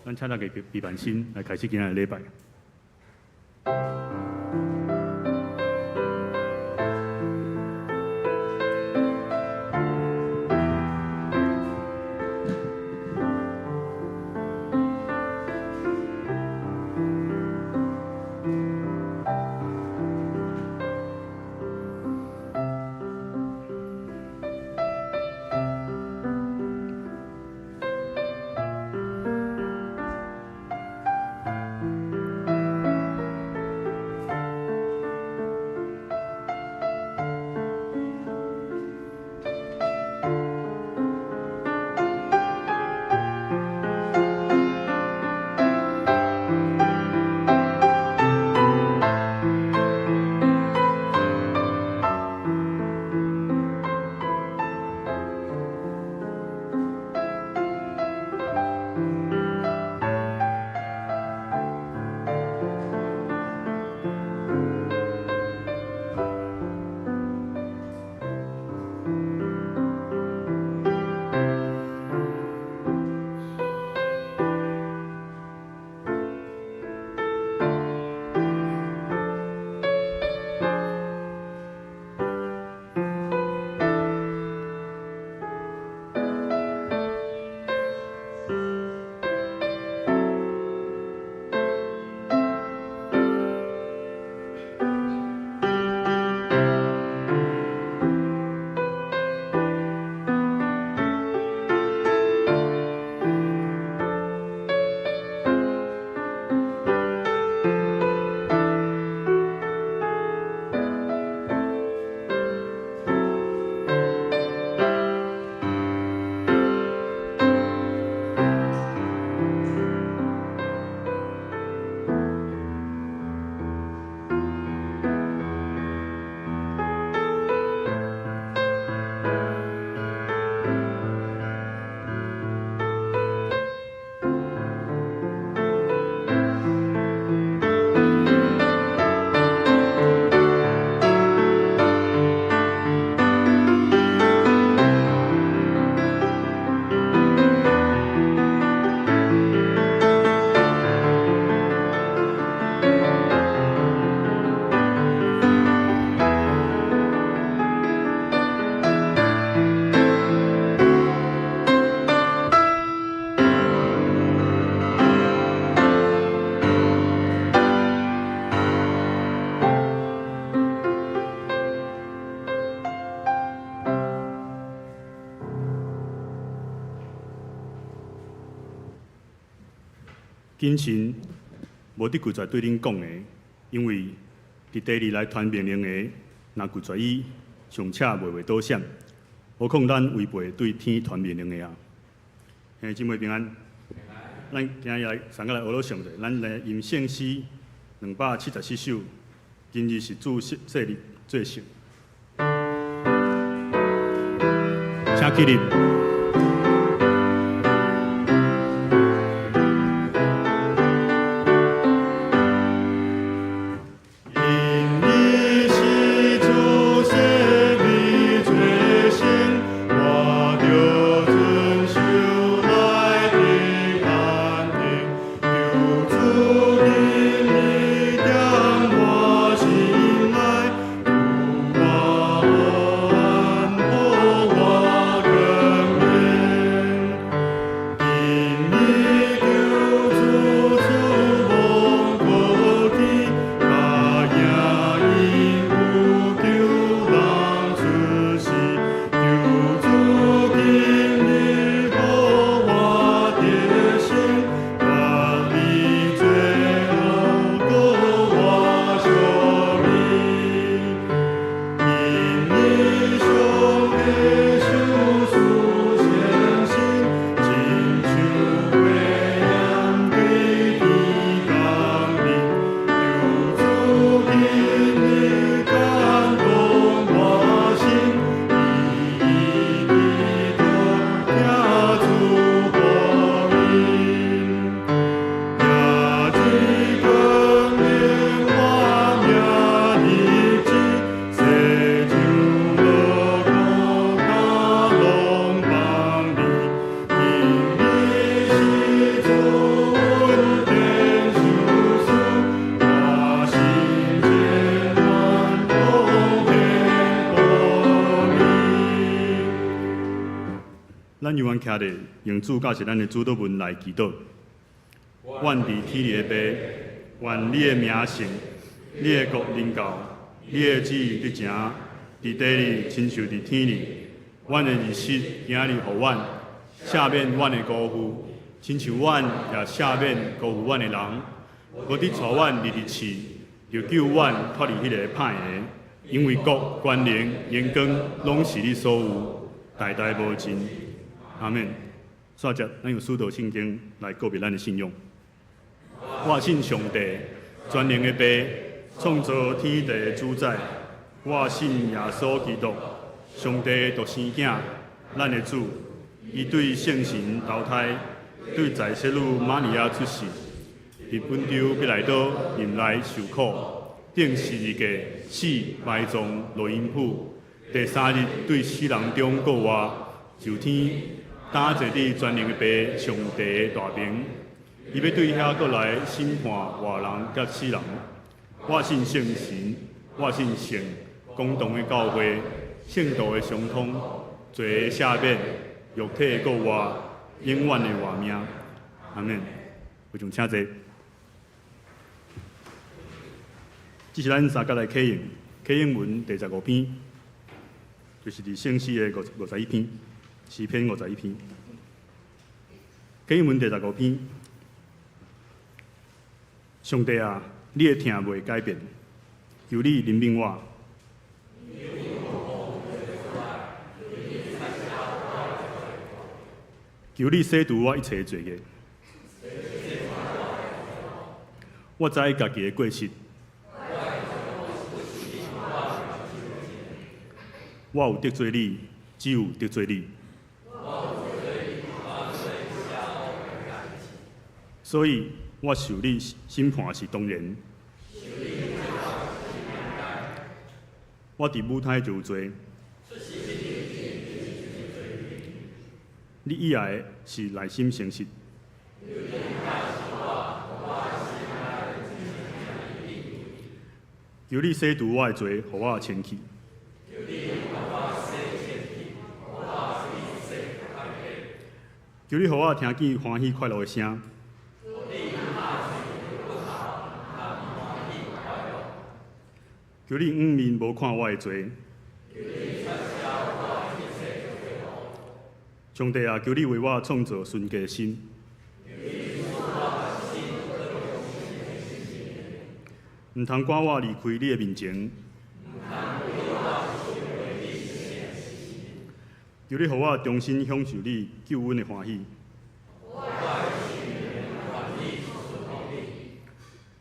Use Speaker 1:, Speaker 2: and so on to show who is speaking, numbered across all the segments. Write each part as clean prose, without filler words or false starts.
Speaker 1: 咱請大家閉目先來開始今仔日禮拜。謹慎，無得拒絕對恁講的，因為佇地裡來傳命令的，若拒絕伊，尚且袂袂倒閃，何況咱違背對天傳命令的啊！兄弟姊妹平安。咱今日來上個來學老上者，咱來吟聖詩274首，今日是主聖日做聖。請起立。
Speaker 2: 因
Speaker 1: 咱猶原徛咧，用主教示咱的主禱文來祈禱。阮佇天裡的父，願你的名聖，你的國臨到，你的旨意得成，佇地裡親像佇天裡。阮的日食今日予阮，赦免阮的辜負，親像阮也赦免辜負阮的人。無得帶阮入去試，著救阮脫離彼个歹的。因為國、權能、榮光，攏是你所有，代代無盡。阿們。煞接，咱用使徒信經來告別咱的信仰。我信上帝，全能的父，創造天地的主宰。我信耶穌基督，上帝獨生囝，咱的主。伊對聖神投胎，對在洗女瑪利亞出世，佇本丟彼拉多忍耐受苦，釘十字架，死埋葬落陰府。第三日對死人中復活，上天，擔坐佇全能的父上帝的大爿。伊欲對遐閣來審判活人佮死人。我信聖神，我信聖公同的教會，聖徒的相通，罪的赦免，肉體的復活，永遠的活命。阿們。會眾請坐。這是咱三角來啟應，啟應文第十五篇，就是佇聖詩的51篇，詩篇五十一篇。啟應文第十五篇，上帝啊，你的疼袂改變，求你憐憫我。求你洗除我一切罪孽。我知家己的過失。我有得罪你，只有得罪你。所以我受你審判是當然。我佇母胎就有罪。你以愛的是內心誠實。求你洗除我的罪，予我清氣。求你予我聽見歡喜快樂的聲。求你掩面無看我的罪。上帝啊，求你為我創造純潔的心。毋通趕我離開你的面前。求你予我重新享受你救恩的歡喜。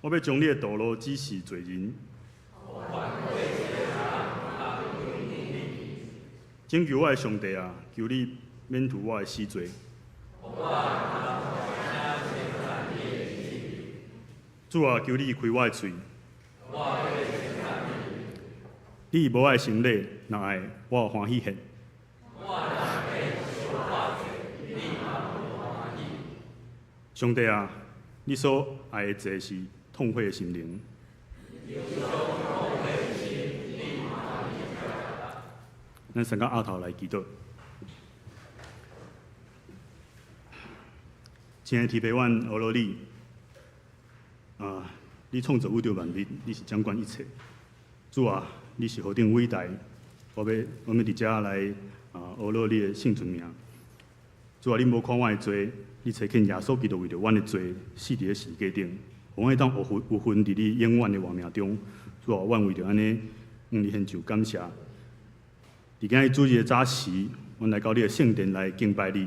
Speaker 1: 我欲將你的道路指示罪人。拯救我的上帝啊，求你免除我的死罪。主啊，求你開我的喙。你無愛行禮，若愛，我歡喜獻。上帝啊，你所愛的祭是痛悔的心靈。咱先甲額頭來祈禱。親愛的天父，阮阿羅你，啊，你創造宇宙萬物，你是掌管一切。主啊，你是何等偉大！我欲佇遮來啊，阿羅你的聖尊名。主啊，你無看阮的罪，你差遣耶穌基督為著阮的罪死佇咧十字架頂，予阮會當有份有份佇你永遠的活命中。主啊，阮為著按呢，向你獻上感謝。佇今日主日的早時，阮來到你的聖殿來敬拜你。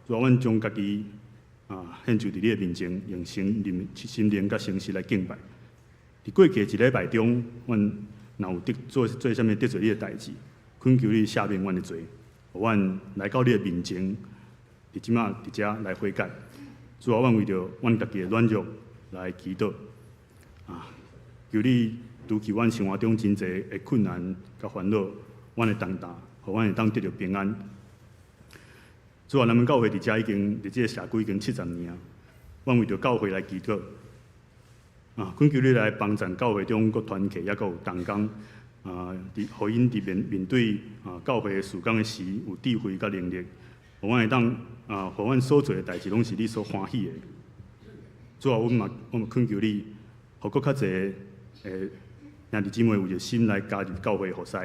Speaker 1: 主啊，阮將家己啊獻上佇你的面前，用心靈、心靈佮誠實來敬拜。佇過去一禮拜中，阮若有得做做啥物得罪你的代誌，懇求你赦免阮的罪，予阮來到你的面前，佇這馬佇遮來悔改。主啊，阮為著阮家己的軟弱來祈禱，啊，求你除去阮生活中真濟的困難佮煩惱，阮的重擔，予阮會當得著平安。主啊，咱們教會佇遮已經佇這个社區已經70年啊，阮為著教會來祈禱，啊，懇求你來幫贊教會中閣團契，抑閣有同工，佇予𪜶佇面面對教會的事工的時有智慧佮能力，予阮會當予阮所做的代誌攏是你所歡喜的。主啊，阮嘛懇求你，予閣較濟的兄弟姊妹有熱心來加入教會服侍，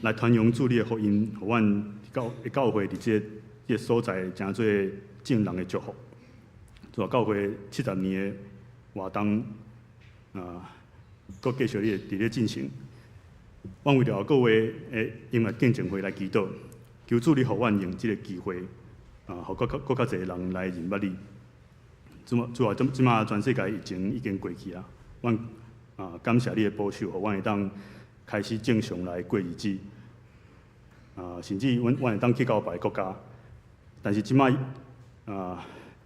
Speaker 1: 來傳揚主你的福音，予阮教會佇這個所在成做眾人的祝福。主啊，教會70年的活動閣繼續咧佇咧進行。阮為著各位的音樂見證會來祈禱，求主你予阮用這個機會，予閣較濟人來認捌你。主啊，主啊，這馬全世界疫情已經過去啊，阮感謝你的保守，予阮會當開始正常來過日子。甚至阮會當去到別个國家，但是這馬猶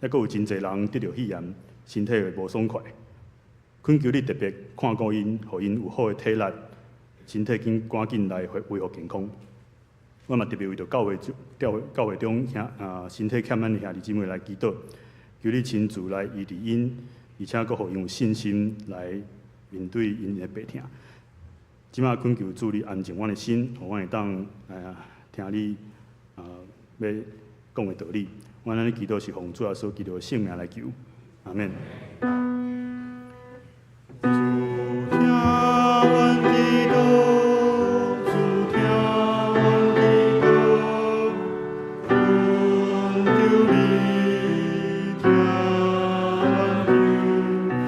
Speaker 1: 閣有真濟人得著肺炎，身體會無爽快。懇求你特別看顧𪜶，予𪜶有好的體力，身體緊趕緊來恢復健康。我嘛特別為著教會中身體欠咱的兄弟姊妹來祈禱，求你親自來醫治𪜶，而且閣予𪜶有信心來面對𪜶的病痛。這馬懇求主你安靜阮的心，予阮會當聽你欲講的道理。阮按呢祈禱是奉主耶穌基督的聖名來求，阿們。主聽阮祈禱，主聽阮祈禱，懇求你聽阮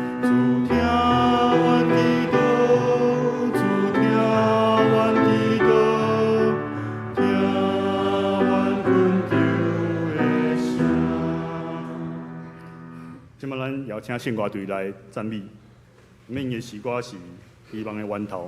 Speaker 1: 求。主聽阮祈禱，主聽阮祈禱，聽阮懇求的聲。這馬咱邀請聖歌隊來讚美。𪜶的詩歌是《希望的源頭》。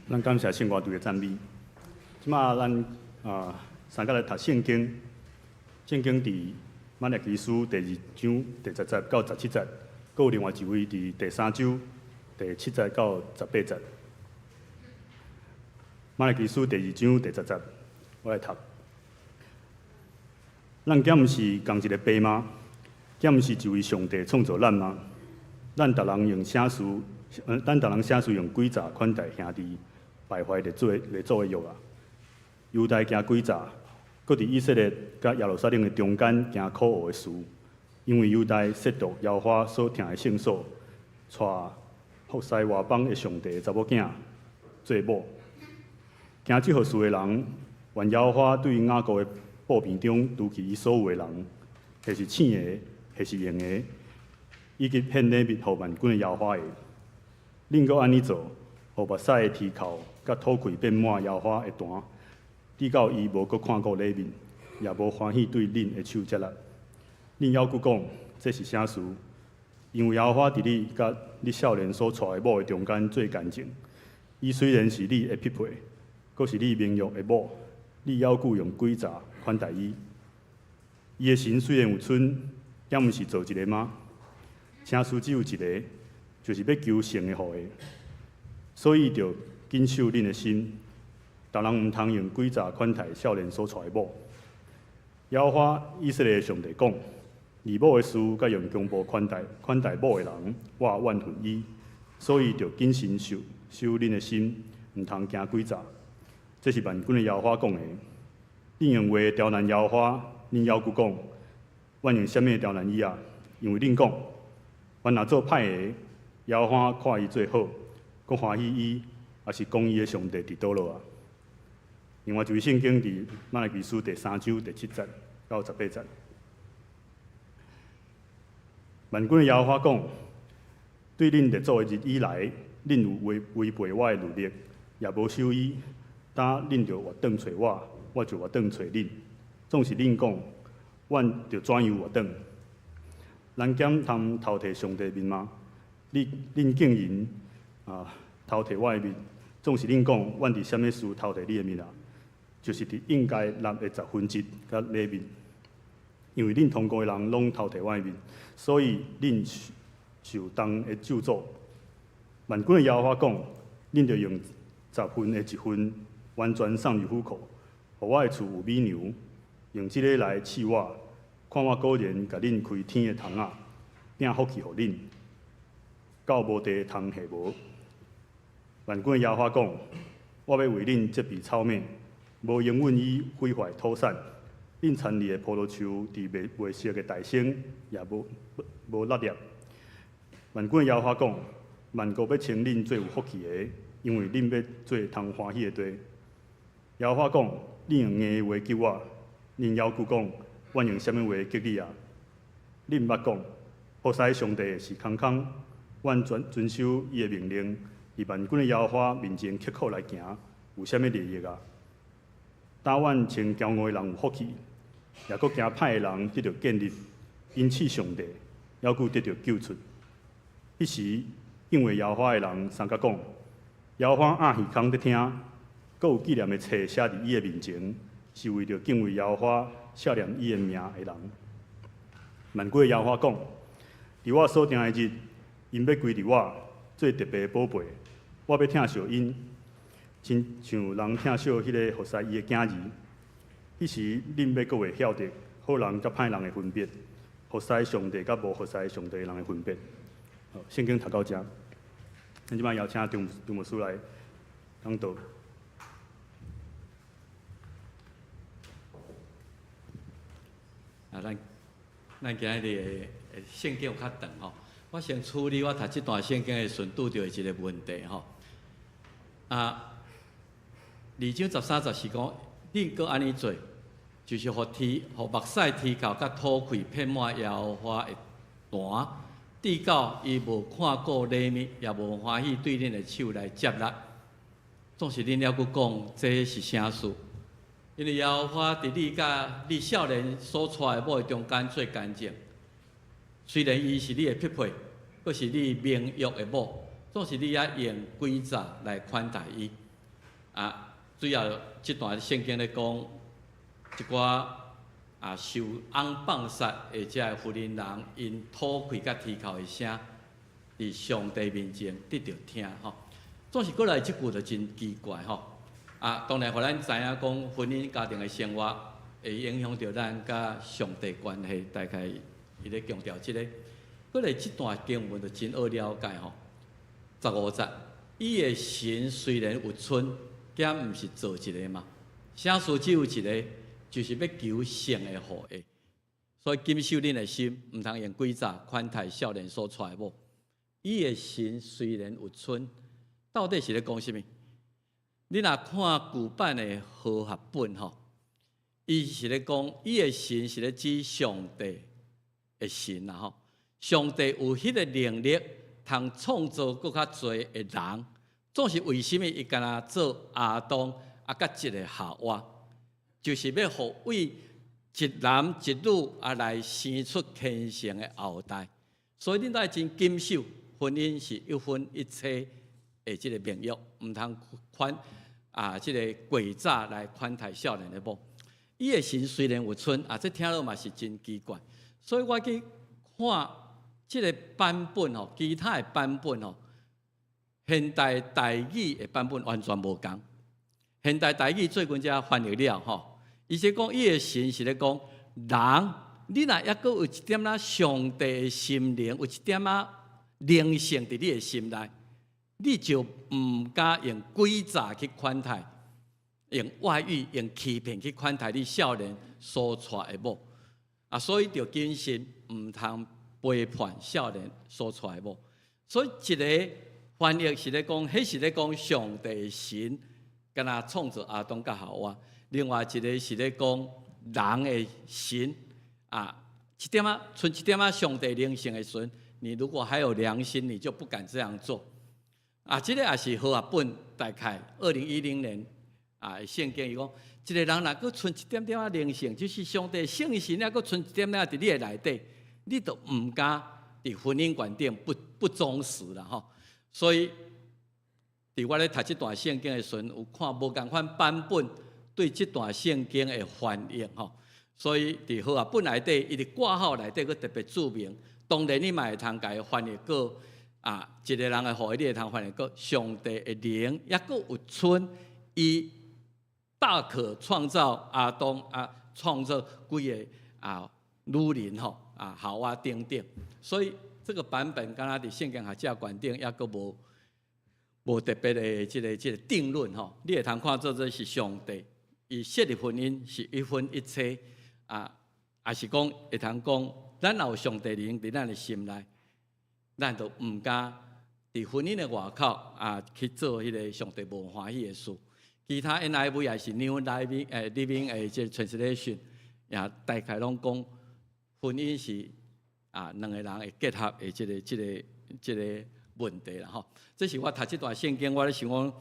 Speaker 1: 咱感謝聖歌隊的讚美。這馬咱三個來讀聖經，聖經佇瑪拉基書第二章第十節到十七節，閣有另外一位佇第三章第七節到十八節。瑪拉基書第二章第十節，我來讀。咱敢毋是仝一个爸嗎？敢毋是一位上帝創造咱嗎？咱逐人用啥事？咱逐人啥事用詭詐款待兄弟，敗壞列祖的約啊！猶大行詭詐，閣佇以色列佮耶路撒冷的中間行可惡的事，因為猶大褻瀆耶和華所疼的聖所，娶服侍外邦的上帝的查某囝做某。行這號事的人，願耶和華對雅各的布片中除去伊所有的人，或是醒的，或是閒的，以及獻禮物予萬軍的耶和華的。恁閣按呢做，予目屎的天寇佮土塊變滿耶和華的壇，直到伊無閣看顧禮物，也無歡喜對恁的手接納。恁猶閣講，這是啥事？因為耶和華佇你佮你少年所娶的某的中間做見證。伊雖然是你的匹配，閣是你盟約的某，你猶閣用詭詐款待伊。伊的神雖然有賰，敢毋是造一个嗎？聖事只有一个，就是欲求聖的予的。所以著謹守恁的心，逐人毋通用詭詐款待少年所娶的某。耶和華以色列的上帝講：離某的事，佮用強暴款待某的人，我怨恨伊。所以著謹慎守守恁的心，毋通行詭詐。這是萬軍的耶和華講的。恁用話刁難耶和華，恁猶閣講：阮用啥物刁難伊啊？因為恁講，阮若做歹的，耶和華看伊做好，閣歡喜伊，抑是公義的上帝佇佗落啊？另外一位聖經佇瑪拉基書第三章第七節到十八節。萬軍的耶和華講：對恁列祖的日以來，恁有違背我的律例，也無守伊。當恁著活轉揣我，我就活轉揣恁。總是恁講，阮著怎樣活轉？咱敢通偷提上帝面嗎？恁竟然偷提我的面，總是恁講，阮佇啥物事偷提你的面啊？就是佇應該納的十分之一佮禮物。因為恁同國的人攏偷提我的面，所以恁受重的咒詛。萬軍的耶和華講：恁著用十分的一份完全送入府庫，予我的厝有米糧，用這个來試我，看我果然共恁開天的窗仔，摒福氣予恁，到無地通下無。萬軍的耶和華講：我欲為恁設備草蜢，無容允伊毀壞土產。恁田裡的葡萄樹佇未熟的大生，也無落葉。萬軍的耶和華講：萬國欲稱恁做有福氣的，因為恁欲做通歡喜的地。耶和華講：恁用硬的話激我，恁猶閣講：阮用啥物話激你啊？恁捌講，服侍上帝的是空空，阮遵守伊的命令，佇萬軍的耶和華面前刻苦來行，有啥物利益啊？當阮稱驕傲的人有福氣，也閣行歹的人得著建立，𪜶試上帝，猶閣得著救出。彼時，敬畏耶和華的人相佮講：耶和華掩耳孔佇聽，閣有紀念的冊寫佇伊的面前，是為著敬畏耶和華、赦念伊的名的人。萬軍的耶和華講：佇我所定的日，𪜶欲歸佇我，做特別的寶貝，我欲疼惜𪜶，親像人疼惜彼个服侍伊的囝兒。彼時，恁欲閣會曉得好人佮歹人的分別，服侍上帝佮無服侍上帝的人的分別。好，聖經讀到遮，咱這擺邀請張張牧師來講道。
Speaker 2: 啊，咱今日的聖經有較長吼，我先處理我讀這段聖經的時陣拄著的一个問題吼。啊，二章十三、十四講，恁閣按呢做，就是予天、予目屎天寇佮土塊遍滿耶和華的壇，直到伊無看顧禮物，也無歡喜對恁的手來接納。總是恁猶閣講，這是啥事？因為耶和華佇你佮你少年所娶的某的中間做見證，雖然伊是你的匹配，閣是你盟約的某，總是你猶用詭詐來款待伊。啊，主要這段聖經咧講一寡受翁放殺的這个婦人人，𪜶吐氣佮啼哭的聲，佇上帝面前得著聽吼。總是過來這句就真奇怪吼。啊，當然，予咱知影講婚姻家庭的生活會影響著咱佮上帝關係，大概伊咧強調這个。過來這段經文就真好了解吼。15節，伊的神雖然有賰，敢毋是造一个嘛？啥事只有一个，就是欲求性的後裔。所以謹守恁的心，毋通用詭詐款待少年所娶的某。伊的神雖然有賰，到底是咧講啥物？你若看舊版的和合本吼，伊是咧講，伊的神是咧指上帝的神啦吼。上帝有彼个能力，通創造閣較濟的人，總是為啥物伊干焦做亞當啊，佮一个夏娃，就是欲予為一男一女啊來生出虔誠的後代。所以恁愛真謹守婚姻是一夫一妻的這个盟約，毋通款這个詭詐來款待少年的某。伊的神雖然有賰啊，這聽落嘛是真奇怪。所以我去看這个版本吼，其他的版本吼，現代台語的版本完全無仝。現代台語最近才翻譯了吼，伊是講伊的神是咧講人，你若猶閣有一點仔上帝的心靈，有一點仔靈性佇你的心內，你就毋敢用詭詐去款待，用外遇、用欺騙去款待你少年所娶的某。啊，所以著謹慎，毋通背叛少年所娶的某。所以一个翻譯是咧講，彼是咧講上帝神，敢若創造亞當佮夏娃；另外一个是咧講人的神啊，一點仔，賰一點仔上帝靈性的時陣，你如果還有良心，你就不敢這樣做。啊，這个也是和合本大概2010年啊，聖經伊講，一个人若閣賰一點點仔靈性，就是上帝聖神抑閣賰一點點佇你的內底，你就毋敢佇婚姻觀頂不忠實啦吼。所以，佇我咧讀這段聖經的時陣，有看無仝款版本對這段聖經的翻譯吼。所以佇和合本內底，伊佇括號內底閣特別註明，當然你嘛會通共伊翻譯過一个人的後裔，你會通翻譯過上帝的靈，抑閣有賰，伊大可創造亞當啊，創造幾个女人吼夏娃等等。所以這个版本敢若佇聖經學者觀點，抑閣無特別的這个定論吼。你會通看做這是上帝伊設立婚姻是一夫一妻啊，抑是講會通講，咱若有上帝靈佇咱的心內，咱就毋敢佇婚姻的外口啊去做彼个上帝無歡喜的事。其他 NIV 也是 New Living 的這个 Translation，也大概攏講婚姻是兩个人會結合的這个問題啦吼。這是我讀這段聖經，我咧想講，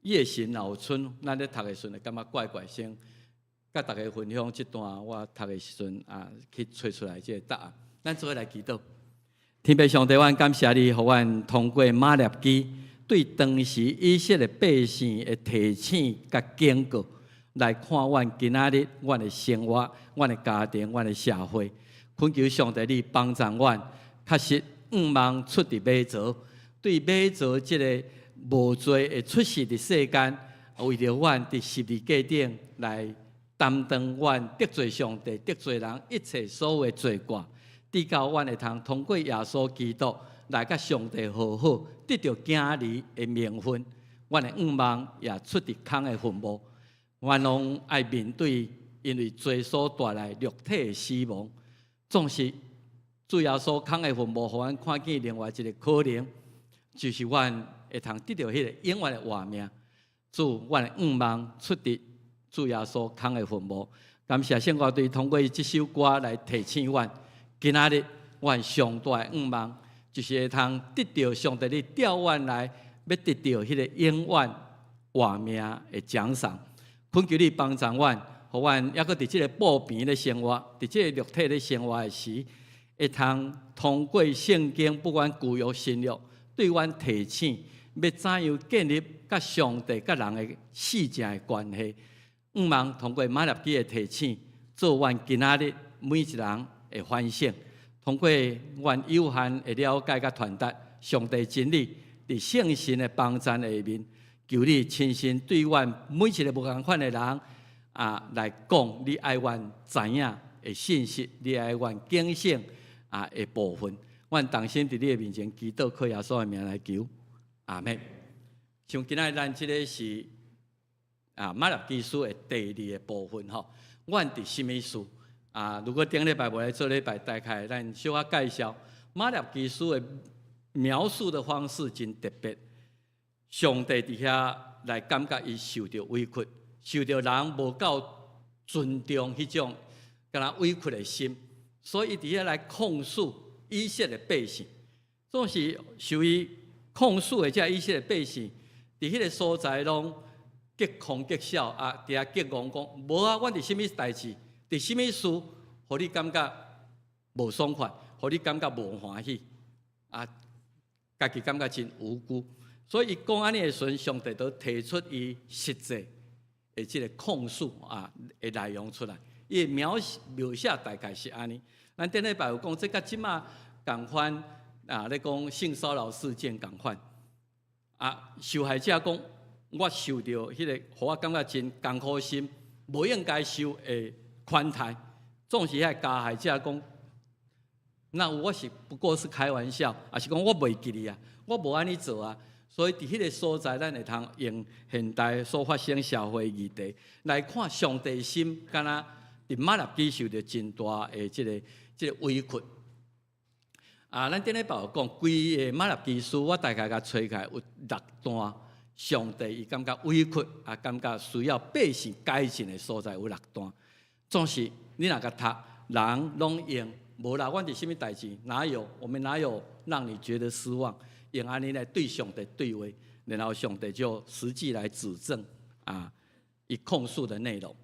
Speaker 2: 伊的神若有賰，咱咧讀的時陣會感覺怪怪，先佮大家分享這段我讀的時陣去揣出來這个答案。咱做伙來祈禱，天父上帝，阮感謝你，予阮通過瑪拉基對當時以色列百姓的提醒佮警告，來看阮今仔日阮的生活、阮的家庭、阮的社會。懇求上帝你幫助阮，確實向望出佇馬槽，對馬槽這个無罪的出世佇世間，為著阮佇十字架頂來擔當阮得罪上帝、得罪人一切所有的罪過，直到阮會通通過耶穌基督來佮上帝和好，得著囝兒的名分。阮的向望也出佇空的墳墓，阮攏愛面對因為罪所帶來肉體的死亡。總是主耶穌空的墳墓，予阮看見另外一个可能，就是阮會通得著彼个永遠的活命。主，阮的向望出佇主耶穌空的墳墓。感謝聖歌隊通過這首歌來提醒阮，今仔日阮上大的向望，就是會通得著上帝你調阮來，欲得著彼个永遠活命的獎賞。懇求你幫助阮，予阮抑閣佇這个布棚咧生活，佇這个肉體咧生活的時，會通通過聖經，不管舊約新約，對阮提醒，欲怎樣建立佮上帝佮人的四正的關係。向望通過馬立基的提醒，做阮今仔日每一人的反省。通過阮有限的了解佮傳達上帝真理，佇聖神的幫贊下面，求你親身對阮每一個無仝款的人啊來講，你愛阮知影的信息，你愛阮警醒啊的部分。阮同心佇你的面前祈禱，靠耶穌的名來求，阿們。像今仔咱這个是啊馬立基書的第二个部分吼，阮佇啥物事啊？如果頂禮拜無來做禮拜，大概咱小可介紹馬立基書的描述的方式真特別。上帝佇遐來感覺伊受著委屈，受著人無夠尊重彼種敢若委屈的心，所以伊佇遐來控訴以色列百姓，總是受伊控訴的這以色列百姓，佇彼个所在攏激狂激笑啊！佇遐激戇講，無啊，阮佇啥物代誌，佇啥物事，予你感覺無爽快，予你感覺無歡喜，啊，家己感覺真無辜。所以伊講按呢的時陣，上帝都提出伊實際的這个控訴啊的內容出來。伊的描描寫大概是按呢。咱頂禮拜有講，這佮這馬仝款啊，咧講性騷擾事件仝款啊，受害者講我受著彼个，予我感覺真艱苦心，無應該受的款待。總是彼个加害者講，那我是不過是開玩笑，抑是講我袂記得啊，我無按呢做啊。所以佇彼个所在，咱會通用現代所發生社會議題來看上帝心，敢若佇馬立基受著真大的這个委屈。啊，咱頂禮拜有講，規個馬立基書，我大概共揣起來有六段，上帝伊感覺委屈，啊，感覺需要百姓改進的所在有六段。總是你若共讀，人攏用無啦，阮佇啥物代誌？哪有？我們哪有讓你覺得失望？用按呢來對上帝對話，然後上帝就實際來指正啊，伊控訴的內容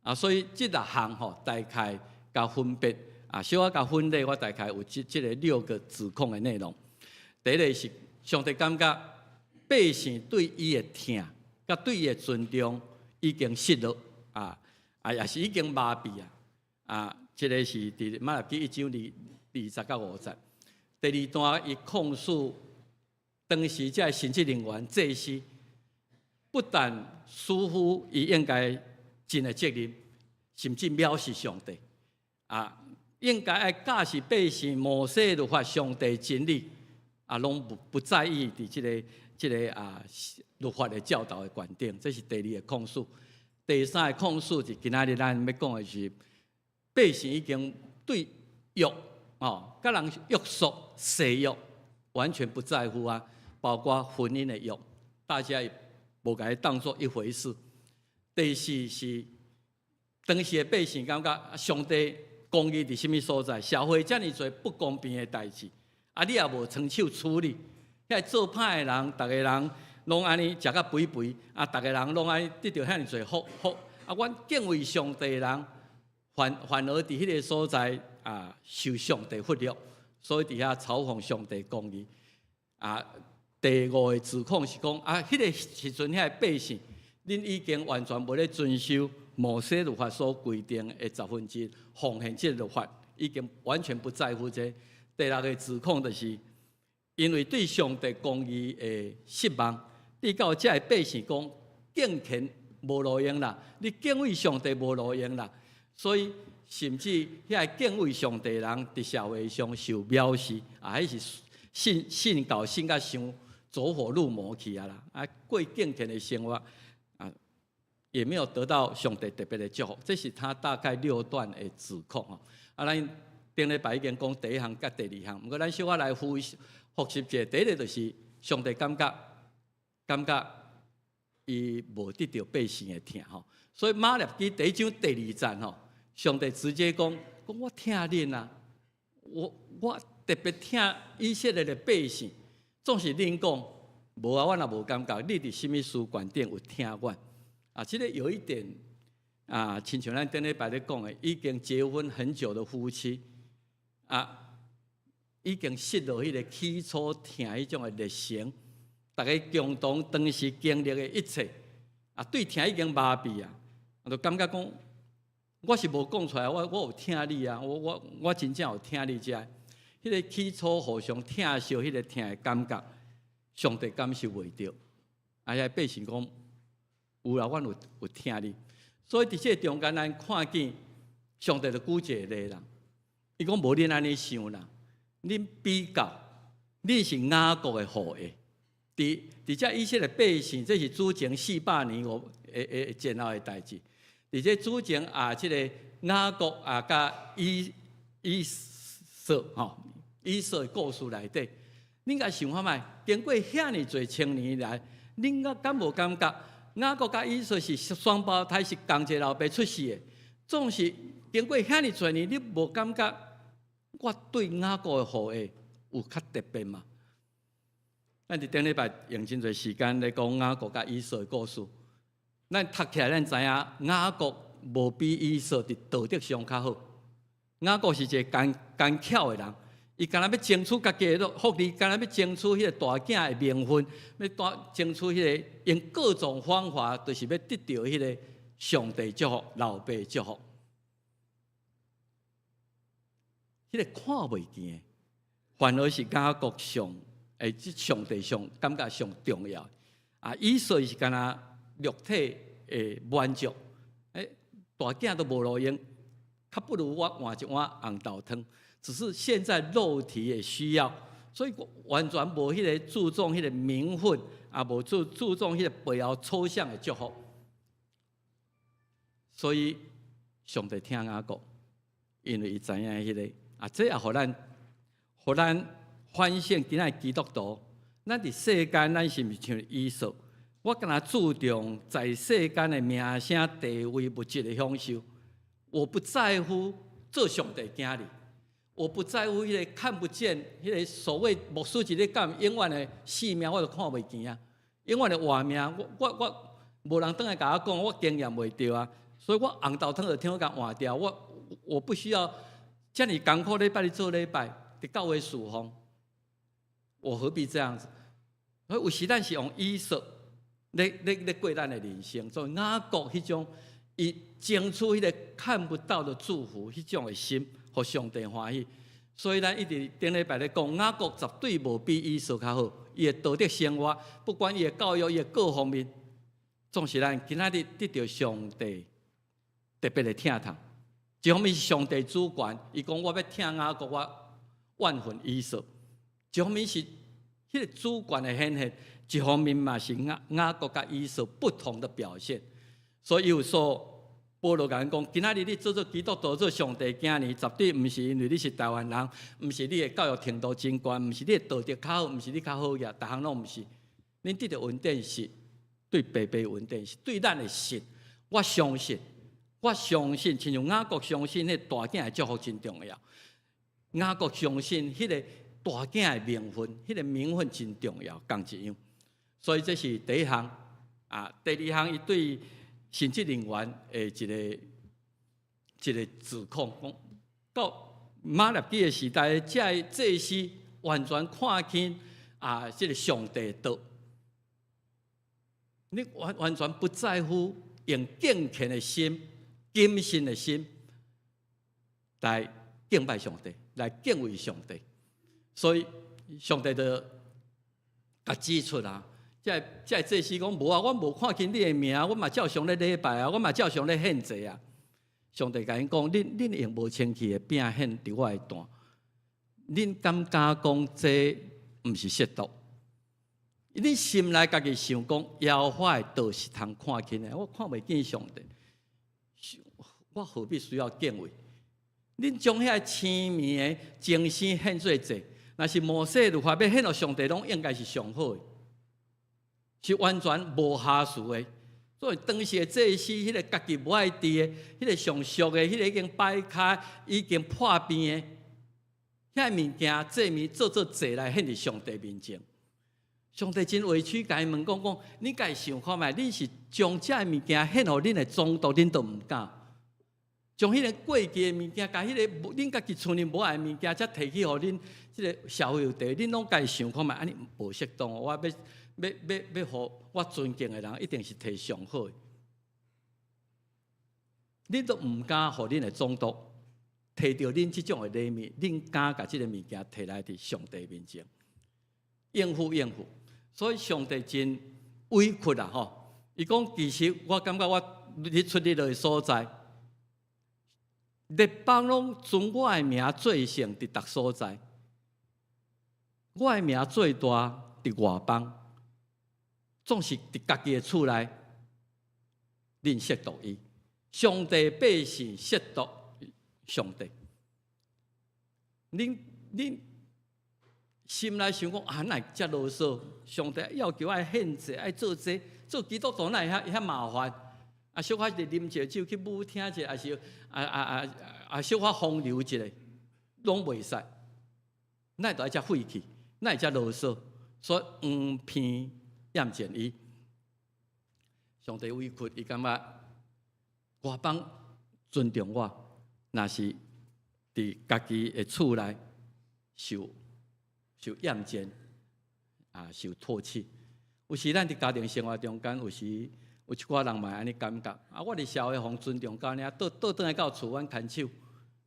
Speaker 2: 啊，所以這六項吼，大概共分別啊，小可共分類，我大概有這個六個指控的內容。第一个是上帝感覺百姓對伊的疼，佮對伊的尊重已經失落啊，啊，也是已經麻痹啊，啊，這个是佇馬立基一章二二十到五節。第二段伊控訴當時這个神職人員祭司，不但疏忽伊應該盡的責任，甚至藐視上帝啊，應該愛教示百姓摩西律法上帝真理啊，攏不在意佇這個啊律法的教導的觀點，這是第二個控訴。第三个控訴是今仔日咱欲講的是，百姓已經對約哦，佮人約束誓約完全不在乎啊，包括婚姻的約，大家也無共伊當做一回事。第四是當時的百姓感覺上帝公義佇啥物所在？社會遮爾濟不公平的代誌，啊，你也無伸手處理。遐做歹的人，逐个人攏按呢食甲肥肥，啊，逐个人攏按呢得著遐爾濟福福。啊，阮敬畏上帝的人，反而佇彼个所在啊，受上帝忽略，所以佇遐嘲諷上帝公義。啊，第五个指控是講啊，彼个時陣遐个百姓，恁已經完全無咧遵守摩西律法所規定的十分之一奉獻這个律法，已經完全不在乎這個。第六个指控就是，因為對上帝公義的失望，你到這个百姓講敬虔無路用啦，你敬畏上帝無路用啦，所以甚至遐个敬畏上帝的人佇社會上受藐視，啊，彼是信教信甲傷走火入魔去啊啦，啊，過敬虔的生活啊，也沒有得到上帝特別的祝福，這是他大概六段的指控吼。啊，咱頂禮拜已經講第一項佮第二項，毋過咱小可來複習一下。第一个就是上帝感覺伊無得著百姓的疼吼，所以馬立基第一章第二節吼，上帝直接講講我疼恁啊，我特別疼以色列的百姓，總是恁講無啊，我若無感覺，你佇啥物事觀點有疼阮啊？這个有一點啊，親像咱頂禮拜咧講的，已經結婚很久的夫妻啊，已經失落彼个起初疼彼種的熱誠，逐家共同當時經歷的一切，啊，對疼已經麻痹啊，就感覺講，我是無講出來，我有疼你啊，我真正有疼你遮。彼個起初互相疼惜，彼個疼的感覺，上帝感受袂著。啊，遐百姓講，有啦，阮有疼你。所以佇這個中間，咱看見上帝就舉一個例啦。伊講無恁按呢想啦，恁比較，恁是雅各的後裔。佇這以色列百姓，這是主前400年五的前後的代誌。佇這主前啊，這個雅各啊，佮以掃吼，以掃的故事內底，恁共想看覓？經過遐爾濟千年來，恁敢無感覺雅各佮以掃是雙胞胎，是仝一个老爸出世的？總是經過遐爾濟年，你無感覺我對雅各的後裔有較特別嗎？咱佇頂禮拜用真濟時間咧講雅各佮以掃的故事。咱讀起來，咱知影雅各無比以掃佇道德上較好。雅各是一个奸奸巧的人，伊敢若欲爭取家己的福利，敢若欲爭取彼個大囝的名分，欲大爭取彼個用各種方法，就是欲得著彼個上帝祝福、老爸祝福。彼個看袂見的，反而是雅各上，這上帝上感覺上重要。啊，以掃是敢若肉體的滿足，大囝都無路用，較不如我換一碗紅豆湯。只是現在肉體的需要，所以完全無彼個注重彼個名分，也無注重彼個背後抽象的祝福。所以上帝疼雅各，因為伊知影彼個啊，這也予咱反省今仔基督徒，咱佇世間，咱是毋是像以掃？我敢若注重在世間的名聲、地位、物質的享受，我不在乎做上帝囝兒，我不在乎彼個看不見，彼個所謂牧師一咧講永遠的死命，我都看袂見啊！永遠的活命，我無人轉來共我講，我經驗袂著啊！所以我紅豆湯就聽共換掉，我不需要遮爾艱苦禮拜日做禮拜，佇教會侍奉，我何必這樣子？所以有時咱是用以掃咧過咱的人生，所以雅各彼種伊爭取彼個看不到的祝福，彼種的心，予上帝歡喜。所以咱一直頂禮拜咧講，雅各絕對無比以掃較好，伊的道德生活，不管伊的教育，伊的各方面，總是咱今仔日得著上帝特別的疼痛。一方面是上帝主權，伊講我欲疼雅各，我怨恨以掃；一方面是彼個主權的顯現，一方面嘛是雅各佮以掃不同的表現。所以有說保羅共咱講，今仔日你做基督徒，做上帝囝兒，絕對毋是因為你是台灣人，毋是你的教育程度真懸，毋是你的道德較好，毋是你較好額，逐項攏毋是。恁得著恩典是對白白恩典，是對咱的信。我相信，我相信，親像雅各相信，彼個大囝的祝福真重要。雅各相信，彼個大囝的名分，彼個名分真重要，仝一樣。所以這是第一項啊，第二項，伊對神職人員的一個指控，講到瑪拉基的時代，這个祭司完全看輕啊，這个上帝道，你完全不在乎用敬虔的心、謹慎的心來敬拜上帝，來敬畏上帝。所以上帝就共指出啊。這个祭司講無啊，我無看輕你的名，我嘛照常咧禮拜啊，我嘛照常咧獻祭啊。上帝共𪜶講，恁用無清氣的餅獻佇我的壇，恁敢敢講這毋是褻瀆？恁心內家己想講，耶和華的道是通看輕的，我看袂見上帝，我何必需要敬畏？恁將遐青糜的精牲獻做祭，若是摩西律法欲獻予上帝，攏應該是上好的。是完全無瑕疵的，所以當時的祭司，彼個家己無愛治的，彼個上俗的，彼個已經掰開、已經破病的，遐物件祭物做祭來獻佇上帝面前。上帝真委屈，共伊問講講，你家己想看覓？恁是將這个物件獻予恁的總督，恁都毋敢。將彼個過期的物件，共彼个恁家己厝裡無愛的物件，才提去予恁這个社會有地，恁攏家己想看覓？按呢無適當，我欲。欲予我尊敬的人，一定是提上好的。恁都毋敢予恁的總督提著恁這種的禮物，恁敢共這个物件提來佇上帝面前，應付應付。所以上帝真委屈啊！吼，伊講其實我感覺我日出日落的所在，列邦攏尊我的名做聖佇逐所在，我的名最大佇外邦，總是佇家己的厝內，恁褻瀆伊。上帝百姓褻瀆上帝，恁心內想講啊，哪會遮囉嗦？上帝要求愛獻祭，愛做這，做基督徒哪會遐遐麻煩？啊，小可佇啉一個酒去舞廳一下，抑是小可風流一下，攏袂使。哪會著愛遮費氣？哪會遮囉嗦？所以黃片厭賤伊，上帝委屈，伊感覺外邦尊重我，若是佇家己的厝內受厭賤啊，受唾棄。有時咱佇家庭生活中間，有時有一寡人嘛會按呢感覺啊，我佇社會予尊重到按呢，倒轉來到厝，阮牽手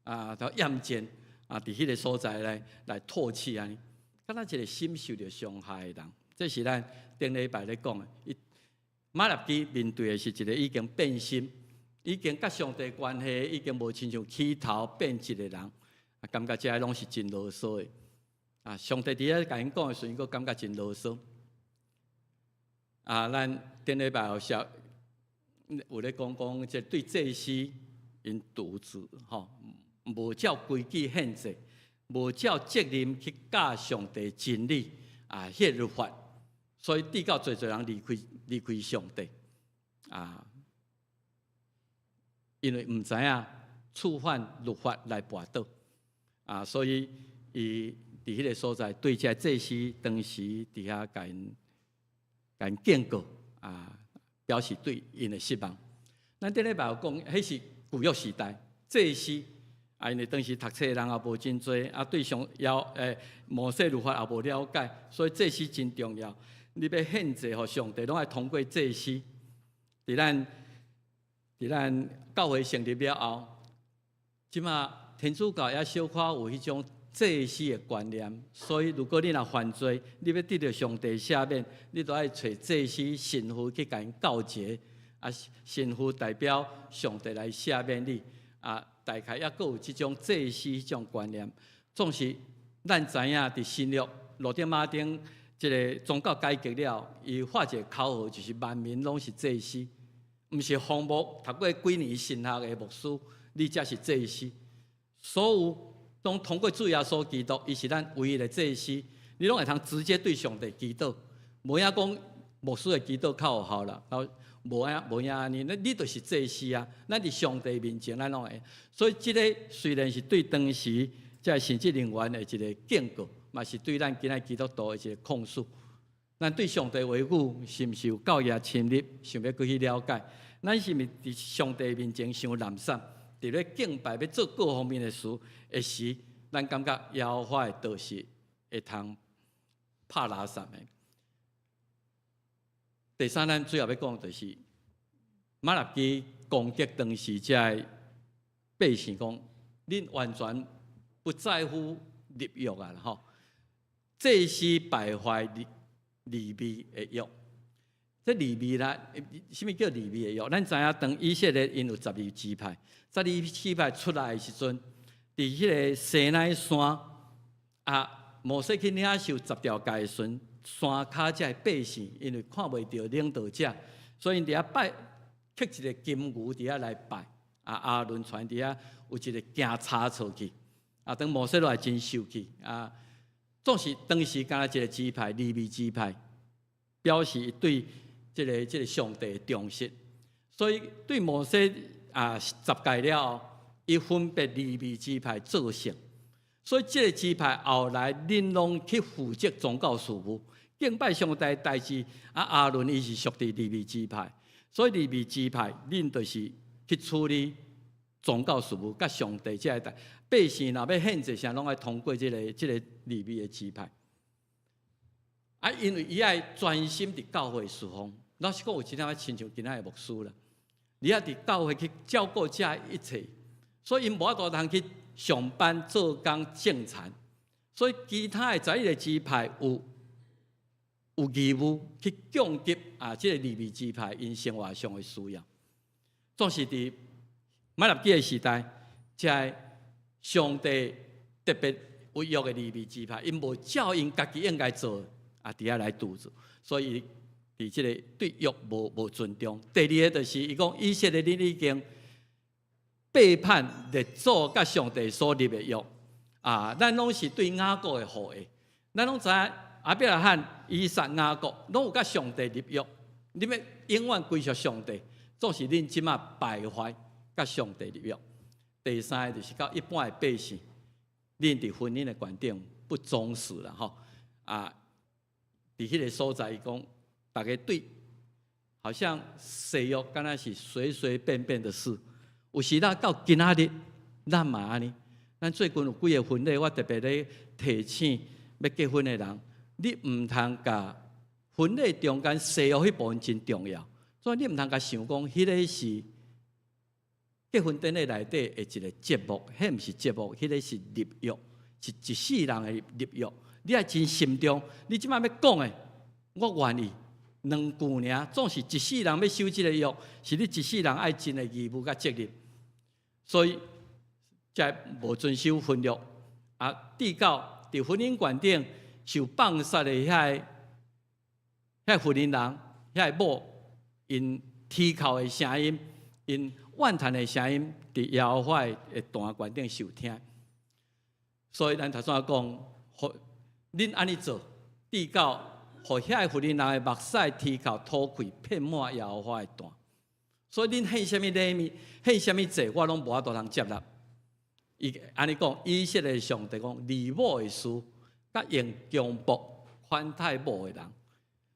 Speaker 2: 啊，都厭賤啊，佇彼个所在來唾棄按呢，敢若一个心受著傷害的人。這是咱頂禮拜咧講的。伊瑪拉基面對的是一个已經變心，已經佮上帝關係已經無親像起頭變質的人，啊，感覺這攏是真囉嗦的。啊，上帝佇遐共𪜶講的時陣，閣感覺真囉嗦。啊，咱頂禮拜有小有咧講講，這對祭司𪜶獨自吼，無照規矩獻祭，無照責任去教上帝真理啊，彼个律法，所以致到濟濟人離開上帝啊，因為毋知影觸犯律法來跋倒啊，所以伊佇彼个所在對這祭司當時佇遐共𪜶警告啊，表示對𪜶的失望。咱頂禮拜有講，彼是舊約時代祭司啊，因為當時讀冊的人也無真濟，啊，對上要摩西律法也無了解，所以祭司真重要。你欲獻祭予上帝，攏愛通過祭司。佇咱教會成立了後，這馬天主教也小可有彼種祭司的觀念，所以如果你若犯罪，你欲得著上帝赦免，你都愛揣祭司神父去共𪜶告解，啊，神父代表上帝來赦免你，啊，大概猶閣有這種祭司彼種觀念。總是咱知影，佇新約路德馬丁這个宗教改革了，伊發一个口號，就是萬民攏是祭司，毋是荒牧讀過幾年神學的牧師，你才是祭司。所有攏通過主耶穌基督，伊是咱唯一的祭司，你攏會通直接對上帝祈禱，無影講牧師的祈禱較有效啦，無影無影按呢，你就是祭司啊！咱佇上帝面前，咱攏會。所以這个雖然是對當時這神職人員的一个警告，嘛是對咱今仔基督徒的一个控訴。咱對上帝話語是毋是有夠額深入，想欲閣去了解？咱是毋是佇上帝面前傷懶散？佇咧敬拜欲做各方面的事的時，咱感覺耶和華的道是會通拍垃圾的。第三，咱最後欲講就是瑪拉基攻擊當時這个百姓講，恁完全不在乎立約啊！吼，祭司敗壞利未的約。這利未啦，啥物叫利未的約？咱知影，當以色列𪜶有十二支派，十二支派出來的時陣，佇彼个西奈山啊，摩西去領受十條誡的時陣，山跤這个百姓，因為看袂著領導者，所以𪜶佇遐拜，刻一个金牛佇遐來拜。啊，亞倫傳佇遐有一个行差錯去，啊，當摩西落來真受氣啊，總是當時敢若一个支派，利未支派，表示對這个上帝的忠實，所以對摩西啊十誡了後，伊分別利未支派做聖，所以這个支派後來恁攏去負責宗教事務，敬拜上帝代誌。啊，亞倫伊是屬佇利未支派，所以利未支派恁就是去處理宗教事務，佮上帝這个代百姓若欲獻祭啥，攏愛通過這个利未的支派。啊，因為伊愛專心佇教會事奉。老實講，有一點仔親像今仔的牧師啦，你愛佇教會去照顧這一切，所以𪜶無法度通去上班做工種田。所以其他的11個支派有義務去供給啊，這個利未支派𪜶生活上的需要。總是佇瑪拉基的時代，這个上帝特別立約的利未支派，𪜶無照𪜶家己應該做的，啊，佇遐來拄着，所以佇這个對約無尊重。第二个就是伊講以色列恁已經背叛列祖佮上帝所立的約啊，咱攏是對雅各的後裔，咱攏知影亞伯拉罕、以撒、雅各攏有佮上帝立約，你欲永遠歸屬上帝，總是恁這馬敗壞佮上帝立約。第三个就是到一般的百姓，恁佇婚姻的觀點不忠實啦吼啊！佇彼个所在，伊講，逐家對，好像誓約敢若是隨隨便便的事。有時咱到今仔日，咱嘛按呢。咱最近有幾个婚禮，我特別咧提醒欲結婚的人，你毋通共婚禮中間誓約彼部分真重要，所以你毋通共想講，彼个是結婚典禮內底的一個節目，彼毋是節目，彼个是立約，是一世人的立約。你愛真慎重，你這擺欲講的，我願意兩句爾，總是一世人欲守這個約，是你一世人愛盡的義務佮責任。所以，才無遵守婚約啊，至到佇婚姻觀頂受放殺的遐个婦人，遐个某，𪜶啼哭的聲音，𪜶怨嘆的聲音，佇耶和華的壇懸頂受聽。所以咱頭先講，恁按呢做，至到予遐个婦人的目屎啼哭吐氣，遍滿耶和華的壇。所以恁獻啥物禮物，獻啥物祭，我攏無法度通接納。伊按呢講，以色列上帝講，離某的事，佮用強暴款待某的人，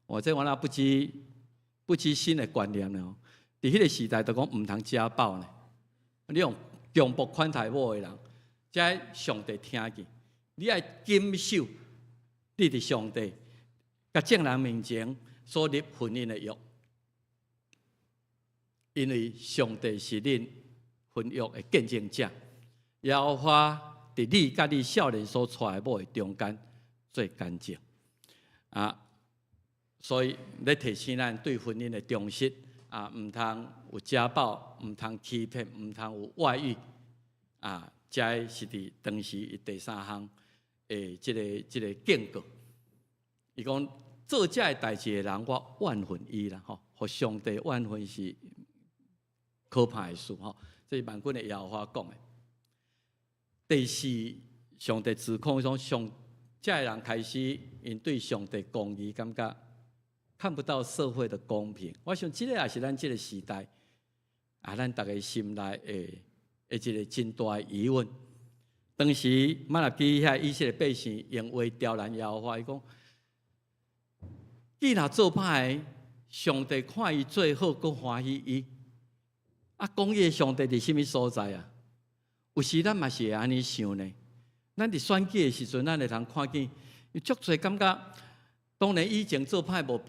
Speaker 2: 哦，這我若不知新的觀念了。佇彼个時代，就講毋通家暴呢。你用強暴款待某的人，這上帝聽見，你愛謹守你佇上帝佮眾人面前所立婚姻的約，因為上帝是恁婚約的見證者。耶和華佇你佮你少年所娶的某的中間做見證啊，所以咧提醒咱對婚姻的忠實啊，毋通有家暴，毋通欺騙，毋通有外遇啊，這是佇當時伊第三項的這个警告。伊講做這个代誌的人，我怨恨伊啦吼，予上帝怨恨是可怕的事吼，這是萬軍的耶和華講的。第四，上帝指控講上這个人開始𪜶對上帝公義感覺看不到社會的公平。我想這個也是咱這個時代啊，咱逐家心內的一個真大的疑問。當時瑪拉基遐以色列百姓用話刁難耶和華，伊講：伊若做歹，上帝看伊做好，閣歡喜伊。啊，公義的上帝佇啥物所在啊？有時咱嘛是會按呢想呢。咱佇選舉的時陣，咱會通看見有足濟感覺。當然以前做歹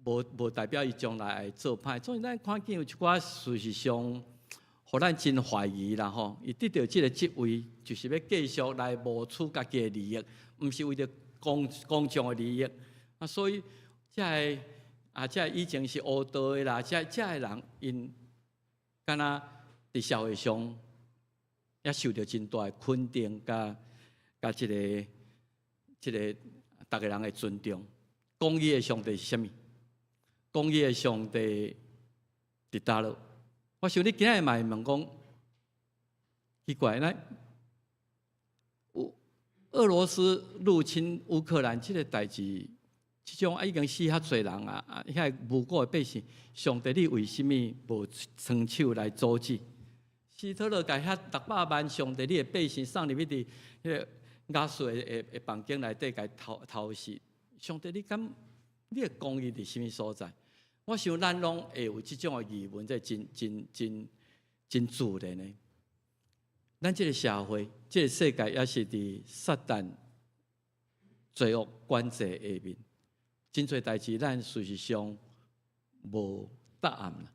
Speaker 2: 無代表伊將來會做歹。所以咱看見有一寡事實上，予咱真懷疑啦吼。伊得著這个職位，就是欲繼續來謀取家己的利益，毋是為著公眾的利益。啊，所以這个啊，這个以前是烏道的啦，這个人𪜶敢若佇社會上也受著真大的肯定，佮這个逐个人的尊重。公義的上帝是啥物？公義的上帝佇佗落？我想你今日嘛會問講，奇怪，咱俄羅斯入侵烏克蘭這个代誌，這種啊已經死遐濟人啊，啊遐無辜的百姓，上帝你為啥物無伸手來阻止？希特勒共遐600萬上帝你的百姓送入去佇彼个瓦斯的房間內底共偷襲，上帝你敢你的公義佇啥物所在？我想咱攏會有這種的疑問，這真真真真自然的。咱這个社會、這个世界，也是佇撒旦罪惡管制下面。真濟代誌咱事實上無答案啦。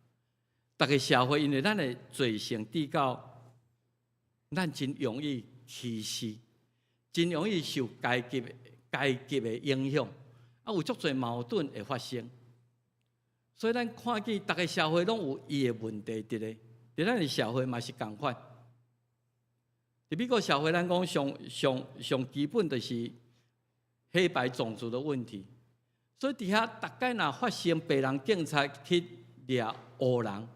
Speaker 2: 逐个社會因為咱的罪性至到，咱真容易歧視，真容易受階級的影響，啊，有足濟矛盾會發生。所以咱看見逐个社會攏有伊的問題佇咧，佇咱的社會嘛是仝款。佇美國社會，咱講上上上基本就是黑白種族的問題。所以佇遐，逐擺若發生白人警察去掠烏人，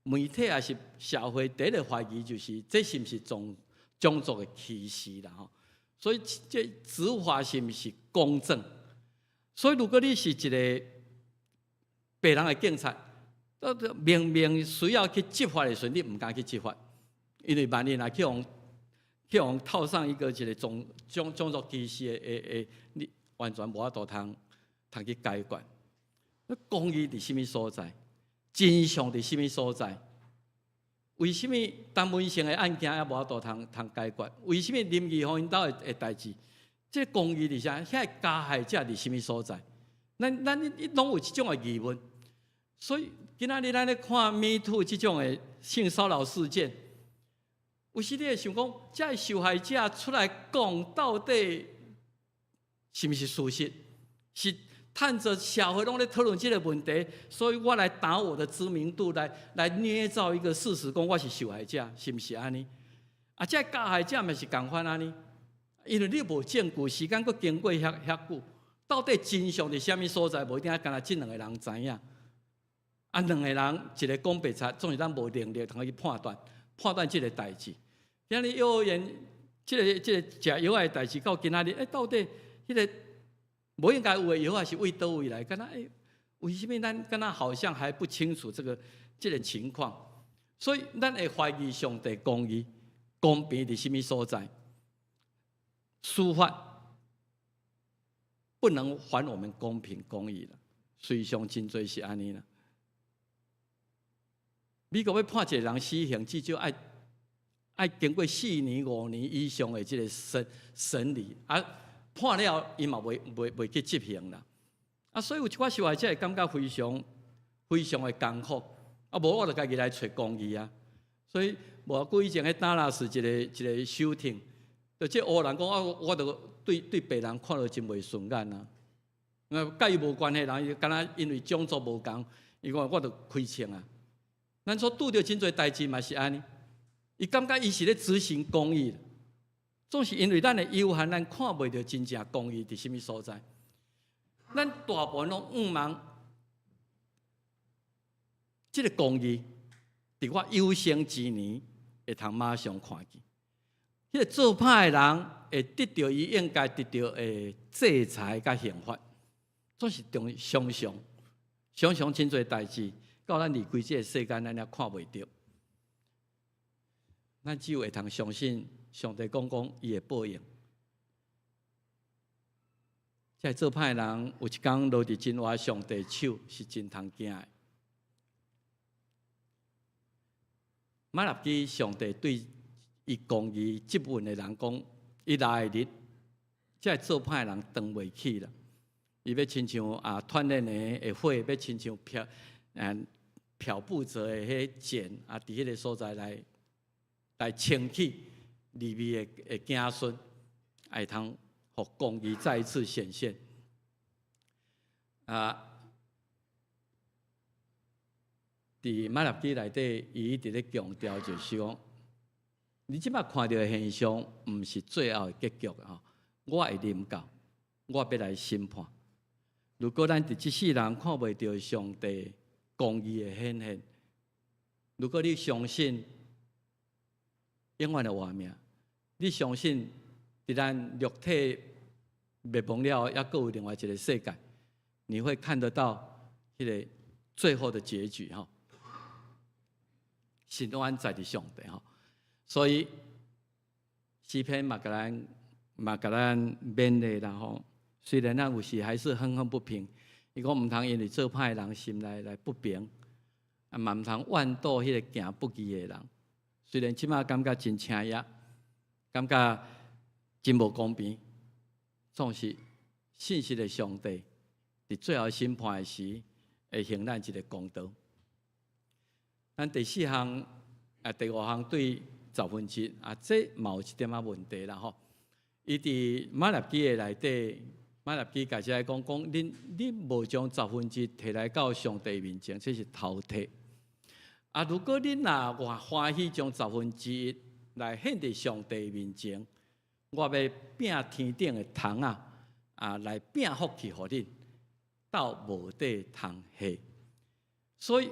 Speaker 2: 媒體抑是社會第一个懷疑就是這是毋是種族的歧視啦吼。所以這執法是毋是公正？所以如果你是一个白人的警察，明明需要去執法的時陣，你毋敢去執法，因為萬一若去予套上一個種族歧視的，你完全無法度通去解決。那公義佇啥物所在？真相佇啥物所在？為啥物陳文成的案件猶無法度通解決？為啥物林義芳𪜶兜的代誌？這個公義佇啥？遐个加害者佇啥物所在？咱一攏有這種的疑問。所以今仔日咱咧看 Me Too 這種的性騷擾事件，有時你會想講，這个受害者出來講，到底是毋是事實？是趁著社會攏咧討論這个問題，所以我來打我的知名度，來捏造一個事實，講我是受害者，是毋是按呢？啊，這个加害者嘛是仝款按呢？因為你無證據，時間閣經過遐遐久，到底真相佇啥物所在？無一定干焦這兩个人知影。啊，兩个人一个講白賊，總是咱無能力通去判斷這个代誌。今日幼兒園這个食藥的代誌到今仔日，欸，到底彼个無應該有的藥仔是佇佗位來？敢若欸，為啥物咱敢若好像還不清楚這個情況？所以咱會懷疑上帝公義、公平佇啥物所在？司法不能還我們公平公義啦，事實上真濟是按呢啦。美國欲判一个人死刑，至少愛經過4年、5年以上的這个審理，啊，判了伊嘛袂去執行啦。啊，所以有一寡受害者會感覺非常非常的艱苦。啊，無我就家己來揣公義啊。所以無偌久以前，彼達拉斯一個 shooting，就這烏人講啊，我就對白人看著真袂順眼啊。那佮伊無關係人，伊敢若因為種族無仝，伊講我就開槍啊。咱所拄著真濟代誌嘛是按呢，伊感覺伊是咧執行公義，總是因為咱的有限，咱看袂著真正公義佇啥物所在。咱大部分攏向望這个公義，佇我有生之年會通馬上看見。彼个做歹的人會得著伊應該得著的制裁佮刑罰，總是中常常常常真濟代誌，到咱離開這个世間，咱也看袂著。咱只有會通相信上帝講講伊會報應。這个做歹的人有一工落佇真活上帝手，是真通驚的。瑪拉基上帝對伊公義質問的人講：伊來的日，這个做歹的人當袂起啦。伊欲親像啊，傳染的火，欲親像漂布著的彼鹼啊，佇彼个所在來清去利未的子孫，會通予公義再一次顯現。啊，佇瑪拉基內底，伊一直咧強調，就是講，你這擺看著的現象，毋是最後的結局吼。我會臨到，我欲來審判。如果咱佇這世人看袂著上帝公義的顯現，如果你相信永遠的活命，你相信佇咱肉體滅亡了後，猶閣有另外一个世界，你會看得到彼个最後的結局吼。神安在佇上帝吼，所以詩篇嘛共咱勉勵啦吼。雖然咱有時還是憤憤不平，伊講毋通因為做歹的人心內來不平，啊嘛毋通怨妒彼个行不義的人。雖然這擺感覺真悰壓，感覺真無公平，總是信實的上帝佇最後審判的時，會還咱一个公道。咱第四項啊，第五項對十分之一啊，這嘛有一點仔問題啦吼。伊佇瑪拉基的內底，瑪拉基共遮講講，恁恁無將十分之一提來到上帝面前，這是偷提。啊，如果恁若偌歡喜將十分之一來獻佇上帝面前，我欲摒天頂的窗仔啊，來摒福氣予恁，到無地通下。所以，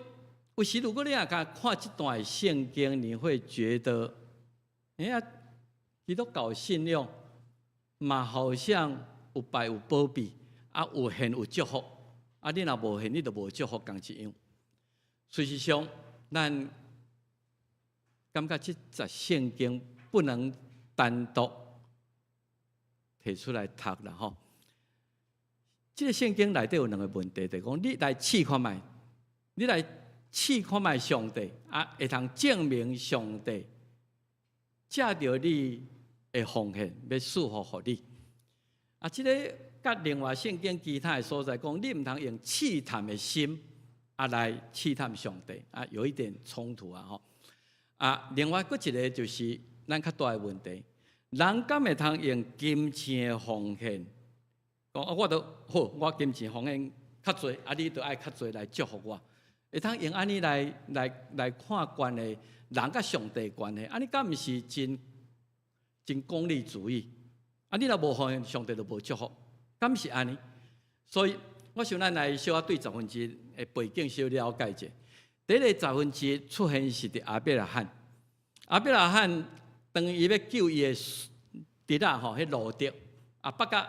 Speaker 2: 有時如果你若共看這段聖經，你會覺得，哎呀，基督教信仰嘛，好像有拜有保庇，啊，有獻有祝福，啊，你若無獻，你就無祝福，仝一樣。事實上，咱感覺這節聖經不能單獨提出來讀啦，吼。這个聖經內底有兩个問題，就是講你來試看覓，你來試看覓上帝啊，會通證明上帝藉著你的奉獻，欲賜福予你。啊，這个佮另外聖經其他的所在講，你毋通用試探的心啊來試探上帝啊，有一點衝突啊，吼。啊，另外閣一个就是咱較大的問題，人敢會通用金錢的奉獻？講啊，我都好，我金錢奉獻較濟，啊，你就愛較濟來祝福我。會通用按呢來來來看關係，人佮上帝關係，按呢敢毋是真真功利主義？啊，你若無奉獻，上帝就無祝福，敢是按呢？所以，我想咱來小可對十分之一的背景小了解者。第一个十分之一出現是佇亞伯拉罕，亞伯拉罕當伊欲救伊的侄仔吼，彼羅得啊，北佮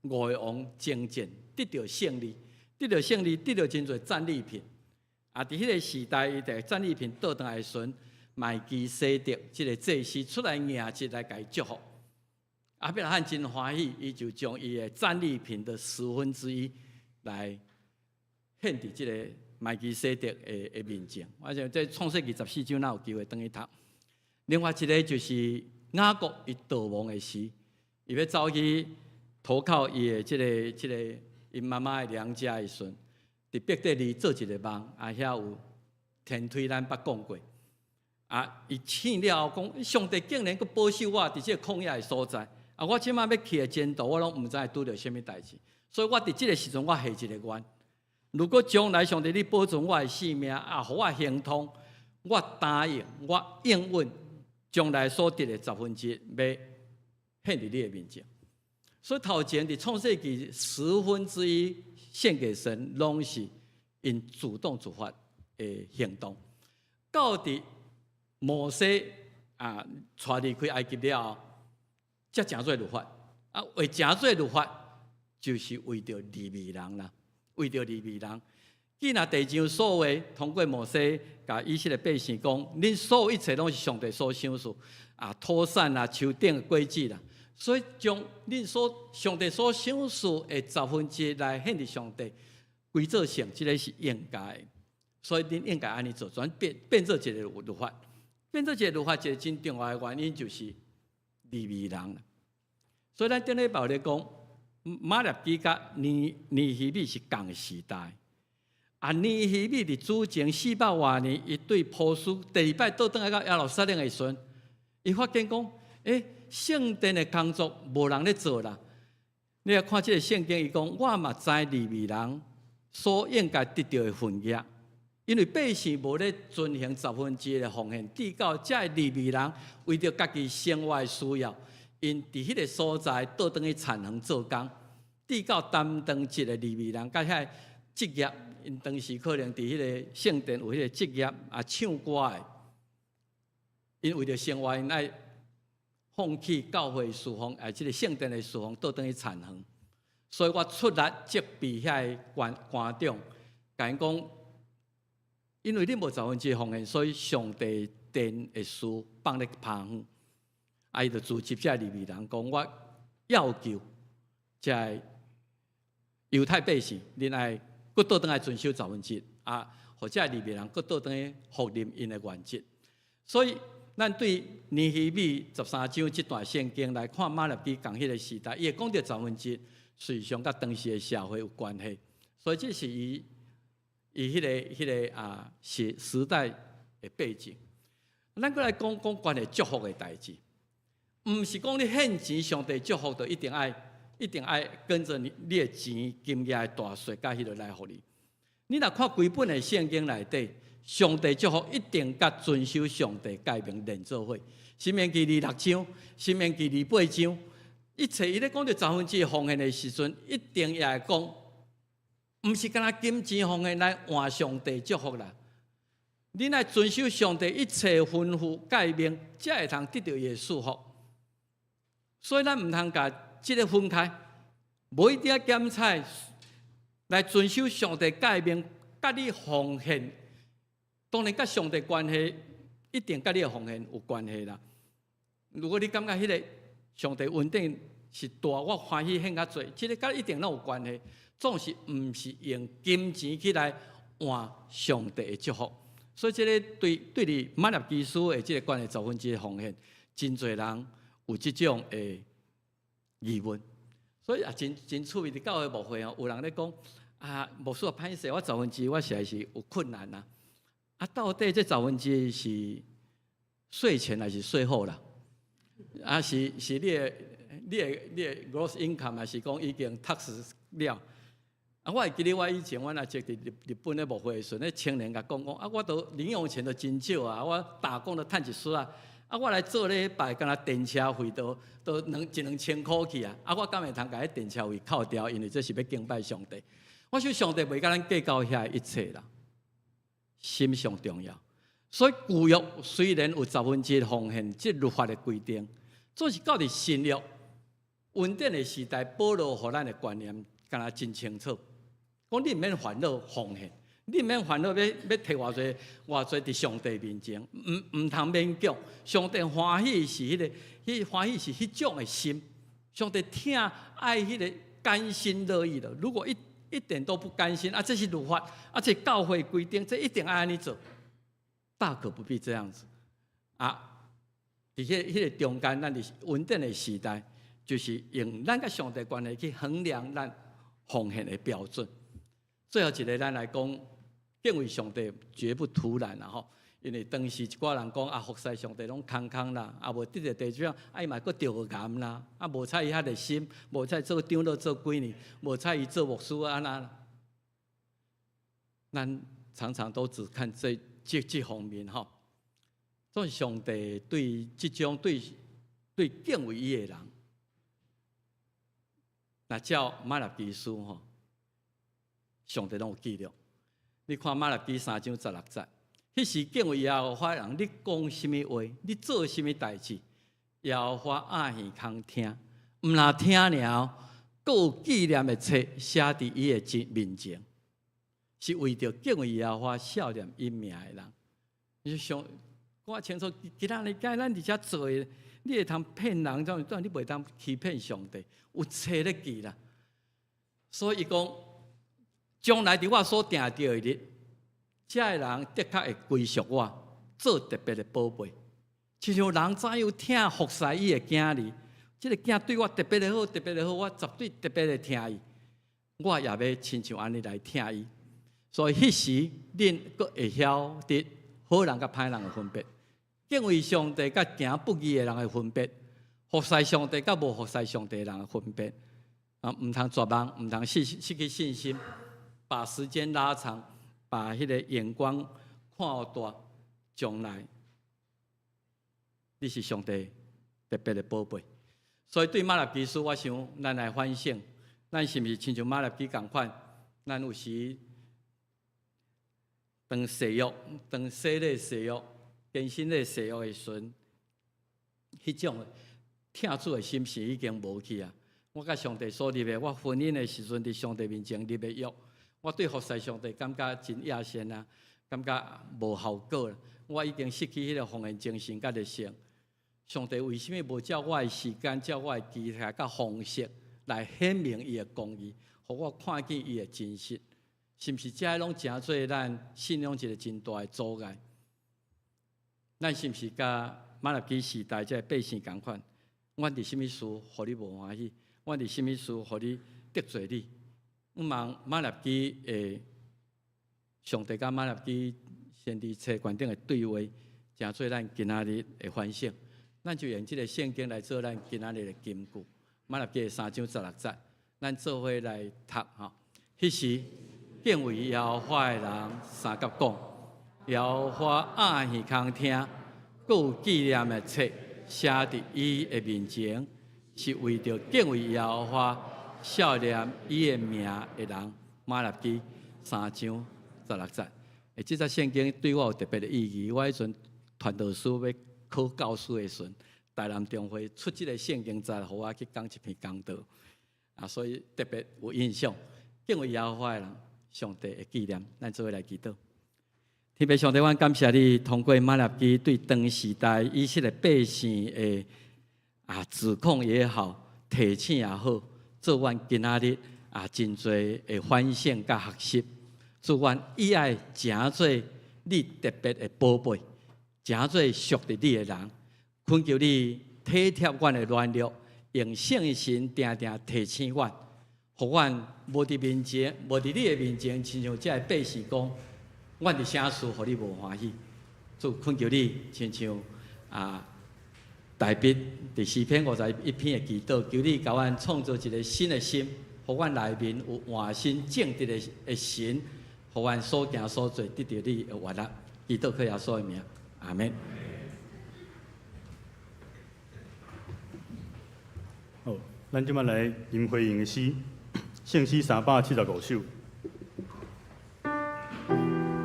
Speaker 2: 五个王征戰，得著勝利，得著勝利，得著真濟戰利品。啊，佇彼个時代，伊佇戰利品倒轉來的時陣，麥基洗德這个祭司出來領一來共伊祝福。亞伯拉罕真歡喜，伊就將伊的戰利品的十分之一來獻佇這个麥基洗德的的面前。我想這創世記14章，咱有機會轉去讀。另外一个就是雅各伊逃亡的時，伊欲走去投靠伊的這个這个𪜶媽媽的娘家的時陣，佇伯特利做一个夢，啊，遐有天梯，咱捌講過。啊，伊醒了後講，上帝竟然閣保守我佇這个曠野的所在。啊，我這擺欲去的前途，我攏毋知會拄著啥物代誌。所以我佇這个時陣，我許一个願：如果將來上帝你保存我的性命，啊，予我亨通，我答應，我應允，將來所得的十分之一，欲獻佇你的面前。所以頭前佇創世記十分之一獻給神，攏是𪜶主動自發的行動。到佇摩西啊，帶離開埃及了後，才成做律法。啊，會成做律法，就是為著利未人啦，為著利未人。既然地上所有通過摩西，共以色列百姓講，恁所有一切攏是上帝所賞賜啊，土產啊，樹頂的果子啦。所以將恁所上帝所賞賜的十分之一來獻佇上帝，歸做聖，這个是應該的。所以恁應該按呢做，轉變變做一个律法，變做一个律法，一个真重要的原因就是利未人。所以咱頂禮拜咧講，瑪拉基佮尼尼希米是仝時代。啊，尼希米佇主前四百外年，伊對波斯第二擺倒轉來到耶路撒冷的時陣，伊發現講，欸，聖殿的工作無人咧做啦。你來看這个聖經，伊講，我嘛知利未人所應該得著的份額，因為百姓無咧遵行十分之一的奉獻，直到這个利未人為著家己生活的需要，𪜶佇彼个所在倒轉去田園做工，直到擔當這个利未人佮遐个職業，𪜶當時可能佇彼个聖殿有彼个職業啊，唱歌的，𪜶為著生活，𪜶愛放棄教會事奉，啊，這个聖殿的事奉，倒轉去田園。所以我出力責備遐个官官長，共𪜶講，因為恁無十分之一奉獻，所以上帝殿的事放咧拍遠。啊，伊就組織這利未人講，我要求這个猶太百姓，恁愛閣倒轉來遵守十分之一，啊，予這利未人閣倒轉去復臨𪜶的原則。所以，咱對尼希米13章這段聖經來看，瑪拉基仝彼个時代，伊會講著十分之一，實際上佮當時的社會有關係。所以這是伊伊彼個啊時時代的背景。咱閣來講講關於祝福的代誌，毋是講你獻錢，上帝祝福就一定愛跟著你的錢金額的大細佮彼个來予你。你若看規本的聖經內底，上帝祝福一定佮遵守上帝誡命連做伙。申命記二六章，申命記二八章，一切伊咧講著十分之一奉獻的時陣，一定也會講，毋是干焦金錢奉獻來換上帝祝福啦。你若遵守上帝一切吩咐誡命，才會通得著伊的祝福。所以咱毋通共這个分開，無一定愛檢採來遵守上帝誡命，佮你奉獻，當然佮上帝關係一定佮你的奉獻有關係啦。如果你感覺彼个上帝恩典是大，我歡喜獻較濟，這个佮一定攏有關係。總是毋是用金錢去來換上帝的祝福。所以這个對對你瑪拉基書的這个關係十分之一奉獻，真濟人有這種的疑問。所以啊，真真趣味佇教會牧會哦，有人咧講啊，牧師啊，歹勢，我十分之一我實在是有困難啊。啊，到底這十分之一是稅前還是稅後啦？啊，是你的 gross income，還是講已經 tax 了？啊，我會記得我以前我若佇日本咧牧會的時陣，彼青年共講講啊，我都零用錢都真少啊，我打工都趁一絲啊，啊，我來做禮拜，敢若電車費都兩一兩千箍去啊，啊，我敢會通共彼電車費扣掉？因為這是欲敬拜上帝。我想上帝袂共咱計較遐一切啦，心上重要。所以舊約雖然有十分之一奉獻這律法的規定，總是到佇新約恩典的時代，保羅予咱的觀念，敢若真清楚。講你毋免煩惱奉獻，你毋免煩惱欲提偌濟偌濟佇上帝面前，毋通勉強。上帝歡喜是彼个，彼歡喜是彼種的心。上帝疼愛彼个甘心樂意的。如果一點都不甘心，啊，這是律法，啊，這教會規定，這一定愛按呢做，大可不必這樣子。啊，佇彼个中間，咱佇恩典的時代，就是用咱佮上帝關係去衡量咱奉獻的標準。最後一个，咱來講敬畏上帝絕不徒然啦吼，因為當時一寡人講啊，服侍上帝攏空空啦，啊無得著地主啊伊嘛閣著個癌啦，啊無彩伊遐熱心，無彩做長老做幾年，無彩伊做牧師按呢。咱常常都只看這方面吼，總是上帝對這種對敬畏伊的人，若照瑪拉基書吼，上帝攏有記錄。你看瑪拉基三章十六節，彼時敬畏耶和華的人，你講啥物話，你做啥物代誌，耶和華掩耳空聽，毋若聽爾，閣有紀念的冊寫佇伊的面前，是為著敬畏耶和華、數念伊名的人。你想，我清楚，今仔日今咱佇遮做的，你會通騙人，怎你袂當欺騙上帝？有冊咧記啦。所以伊講，將來佇我所定著的日，這个人的確會歸屬我，做特別的寶貝。親像人怎樣疼服侍伊的囝兒，這个囝對我特別的好，特別的好，我絕對特別的疼伊。我也欲親像按呢來疼伊。所以彼時，恁閣會曉得好人佮歹人的分別，敬畏上帝佮行不義的人的分別，服侍上帝佮無服侍上帝的人的分別。啊，毋通絕望，毋通失去信心，把時間拉長，把彼个眼光看大，將來你是上帝特別的寶貝。所以對瑪拉基書，我想咱來反省，咱是毋是親像瑪拉基仝款？咱有時當誓約、當洗禮誓約、更新禮誓約的時陣，彼種疼主的心是已經無去啊！我佮上帝所立的，我婚姻的時陣佇上帝面前立的約，我對服侍上帝感覺真厭嫌啊，感覺無效果啦。我已經失去彼个奉獻精神佮熱誠。上帝為啥物無照我的時間、照我的期待佮方式來顯明伊的公義，予我看見伊的真實？是毋是這攏成做咱信仰一個真大的阻礙？咱是毋是佮瑪拉基時代這个百姓仝款？阮佇啥物事予你無歡喜？阮佇啥物事予你得罪你？望瑪拉基的上帝佮瑪拉基先知冊卷頂的對話，成做咱今仔日的反省。咱就用這個聖經來做咱今仔日的金句。瑪拉基的3章16節，咱做伙來讀吼。彼時敬畏耶和華的人相佮講，耶和華掩耳孔聽，閣有紀念的冊寫佇伊的面前，是為著敬畏耶和華、數念伊的名的人。瑪拉基3章16節。這節聖經對我有特別的意義。我彼陣傳道師欲考教師的時陣，台南中會出這個聖經節，予我去講一篇講道，啊，所以特別有印象。敬畏耶和華的人，上帝會紀念。咱做伙來祈禱。天父上帝，阮感謝你，通過瑪拉基對當時代以色列百姓的指控也好，提醒也好，做阮今仔日真濟的反省佮學習。祝阮以愛成做你特別的寶貝，成做屬佇你的人。懇求你體貼阮的軟弱，用聖神定定提醒阮，予阮無佇面前，無佇你的面前，親像這个百姓講，阮佇啥事予你無歡喜？主懇求你，親像大衛佇詩篇51篇的祈禱，求你共阮創造一个新的心，予阮內面有換新正直的神，予阮所行所做得著你的悅納。祈禱靠耶穌的名，阿門。
Speaker 1: 好，咱這擺來吟回應的詩，聖詩375首。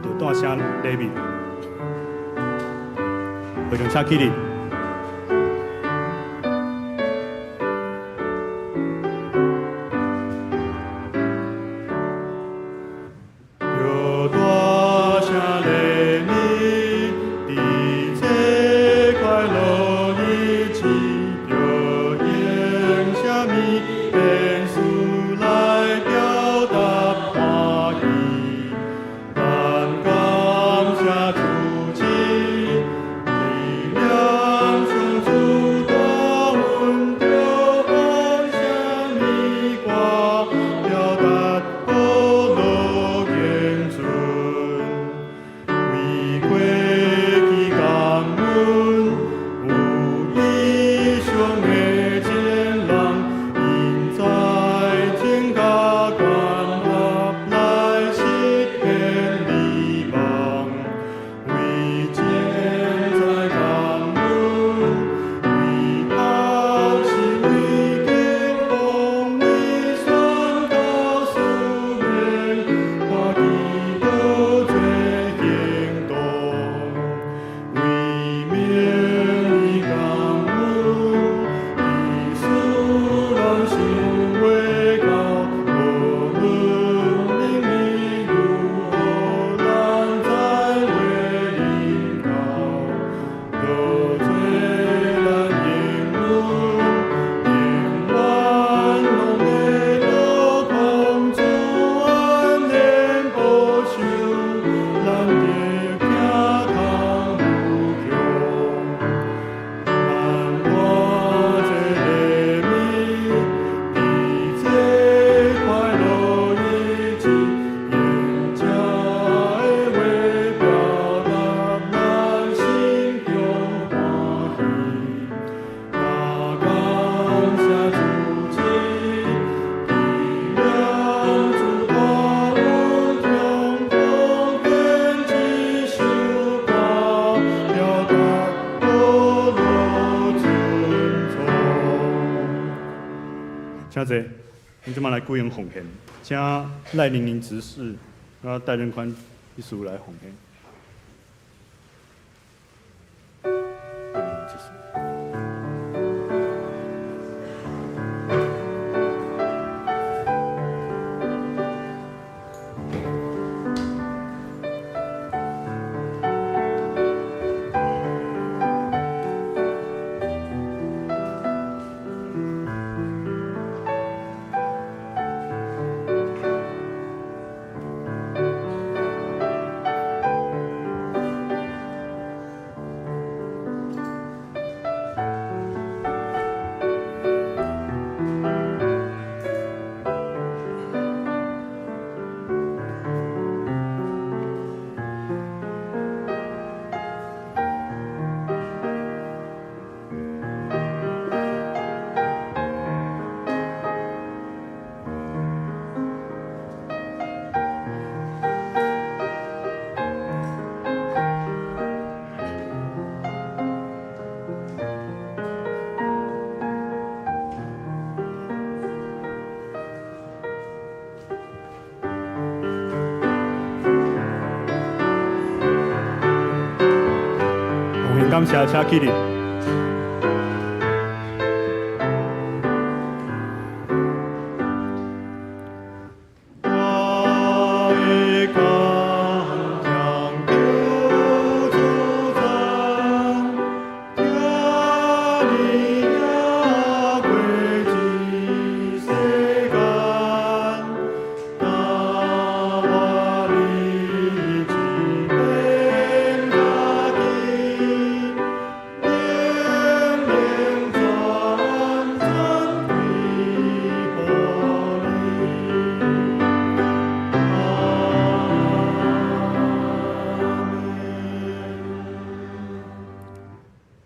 Speaker 1: 著大聲禮物，會長請起立。著大聲禮物，佇這快樂日子，著用啥物言辭來表達歡喜？咱感謝主賜，力量上主大恩，著用啥物歌表達和樂敬尊？為過去感恩，有異常的前人，𪜶在增加關合來實現美夢。為現在感恩，為學習，為健康，為宣告使命，看祈禱做行動。為勉勵感恩，彼此人想袂到，無論能力如何，咱在為領導，多濟咱應允，永遠攏會樂空主恩典保守，咱得行通無窮。咱偌濟禮物，佇這快樂日子，用這个話表達咱心中歡喜。若感謝主賜，力量主大恩，強奉獻這首歌，表達和樂尊崇。請坐，阮這擺來舉行奉獻，請賴玲玲執事、戴仁寬執事來奉獻。賴玲玲執事。感謝，請起立。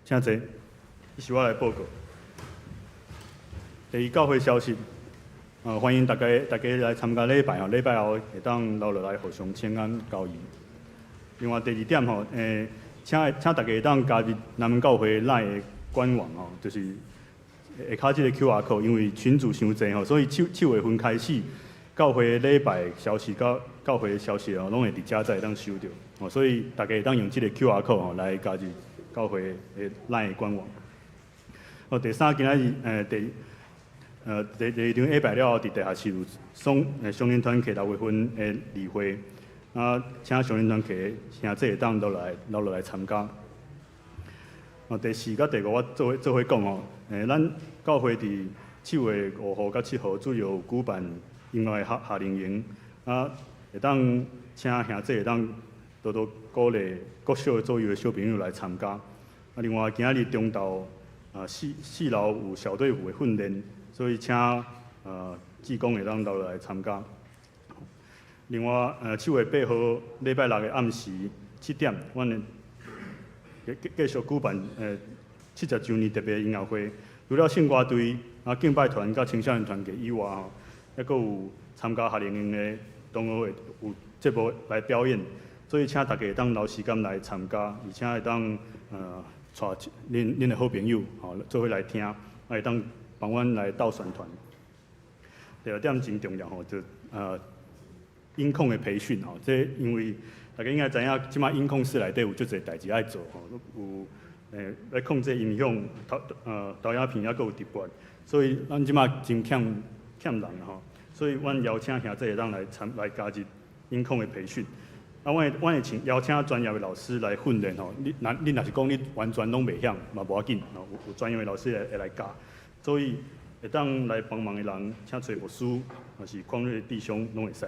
Speaker 1: 請坐，這是我來報告。第二教會消息，歡迎大家來參加禮拜吼，禮拜後會當留落來互相請安交誼。另外第二點吼，請大家會當加入南門教會 LINE 的官網吼，就是下跤這個 QR code，因為群組傷濟吼，所以7月份開始，教會禮拜消息佮教會消息哦，攏會佇遮才會當收著，哦，所以大家會當用這個 QR code 吼來加入教會的 LINE 的官網。哦，第三，今仔日第二場禮拜了後，佇地下室有雙年團契6月份的例會，啊，請少年團契的兄弟會當落來參加。哦，第四佮第五，我做伙講吼，咱教會佇7月5號佮7號主要有舉辦音樂夏令營，啊，會當請兄弟會當多多鼓勵國小左右的小朋友來參加。啊，另外今仔日中晝啊四樓有小隊伍的訓練，所以請志工會當留落來參加。另外，7月8號禮拜六的暗時7點，阮會繼續舉辦70週年特別音樂會。除了聖歌隊、啊敬拜團佮青少年團體以外吼，猶閣有參加夏令營的同學會有節目來表演，所以請大家會當留時間來參加，而且會當帶恁的好朋友吼做伙來聽，啊會當幫阮來鬥宣傳。第二點真重要吼，就音控的培訓吼，這因為大家應該知影，這擺音控室內底有足濟代誌愛做吼，有來控制音響、投影片，猶閣有直播，所以咱這擺真欠人吼，所以阮邀請兄弟會當來加入音控的培訓。啊，阮會請邀請專業的老師來訓練吼。你若是講你完全攏袂曉嘛無要緊，吼，有專業的老師會來教。所以會當來幫忙的人，請揣牧師，抑是匡瑞弟兄攏會使。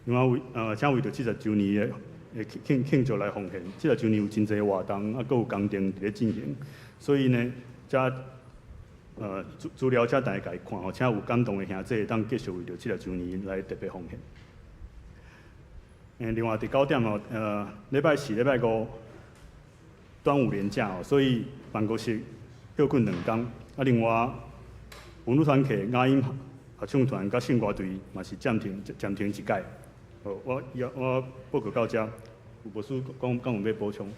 Speaker 1: 另外請為著70週年的慶祝來奉獻，七十週年有真濟活動，啊，閣有工程佇咧進行，所以呢，遮資料請大家共伊看吼，請有感動的兄弟會當繼續為著七十週年來特別奉獻。另外第九點吼，禮拜四、禮拜五端午連假吼，所以辦公室歇睏兩工。啊，另外婦女團契、雅音合唱團佮聖歌隊嘛是暫停一擺。好，我報告到遮，有牧師講講有欲補充。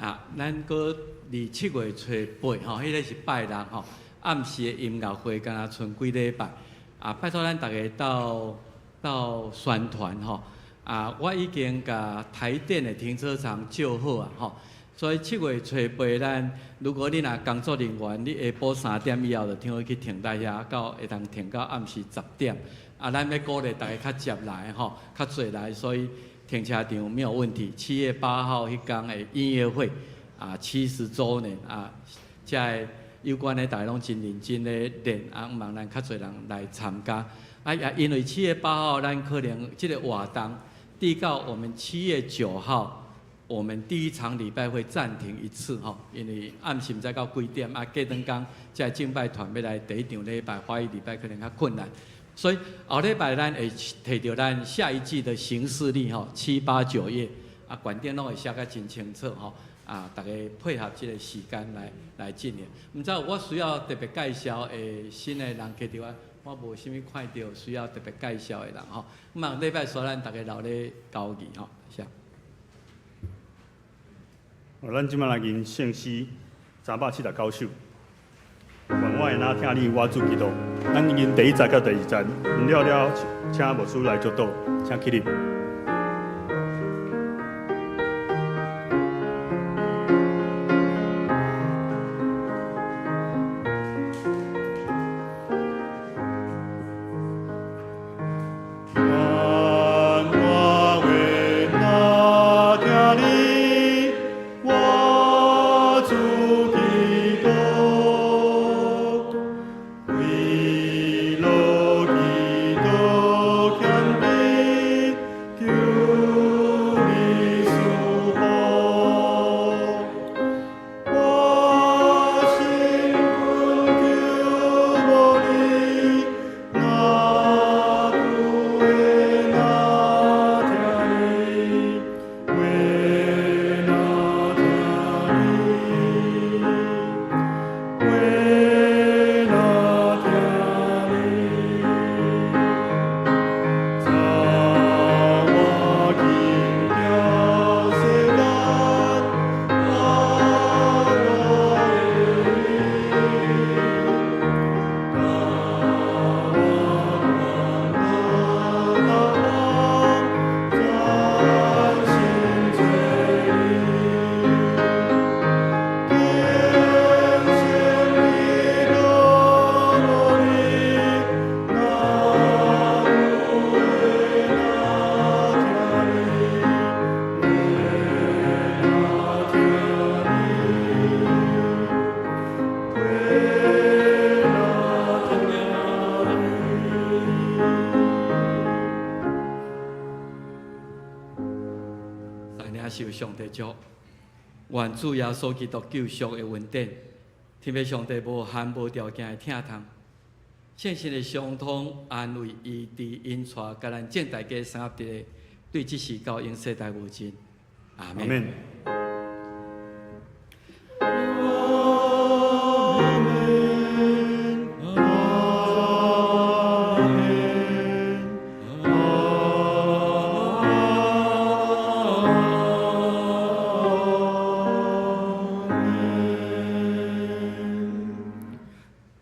Speaker 2: 啊，咱閣佇7月初八吼，彼個是拜六吼，暗時的音樂會，敢若賰幾禮拜。啊，拜託咱逐家到宣傳吼。啊，我已經共台電的停車場借好啊吼，所以七月初八咱，如果你若工作人員，你下晡3點以後就聽好去停佇遐，到會當停到暗時10點。啊，咱欲鼓勵大家較捷來吼，較濟來，所以停車場沒有問題。7月8號彼工的音樂會，啊，70週年啊，遮个有關的大家攏真認真咧練，啊，希望咱較濟人來參加。啊，也因為7月8號咱可能這個活動，遞到我們7月9號，我們第一場禮拜會暫停一次吼，因為暗時毋知到幾點，啊，隔轉工這個敬拜團欲來第一場禮拜，華語禮拜可能較困難。所以後禮拜咱會提著咱下一季的行事曆吼，7、8、9月啊，館頂攏會寫甲真清楚吼，啊，逐家配合這個時間來進行。毋知有我需要特別介紹的新的人客佇我，我無啥物看著需要特別介紹的人吼。咁啊，禮拜四咱逐家留咧交誼吼，謝。
Speaker 1: 咱這擺來吟聖詩379首。願我會若疼你，我主基督。咱吟第一節佮第二節，了了，請牧師來祝禱，請起立。
Speaker 2: 足。願主耶穌基督救贖的恩典，天父上帝無限無條件的疼痛，聖神的相通安慰、醫治、引帶，共咱眾大家三合佇咧，對這時到永世代無盡。阿門。
Speaker 1: 阿門。阿門，阿門，阿門。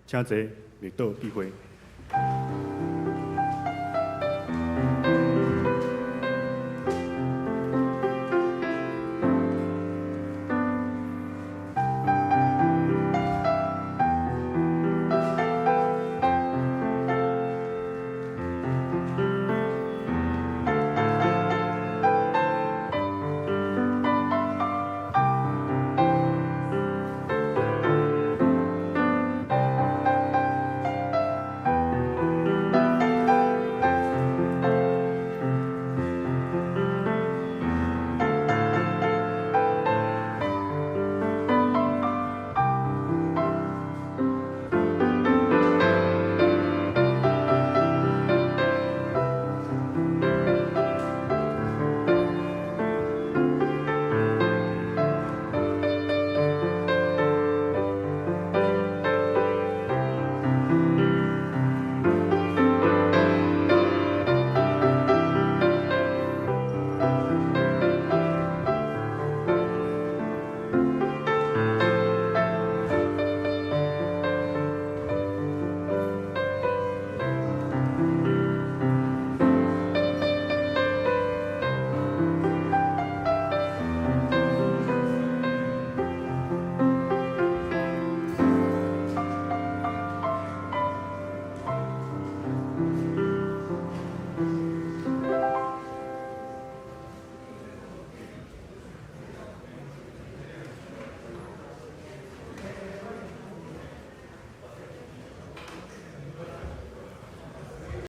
Speaker 1: 請坐，默禱閉會。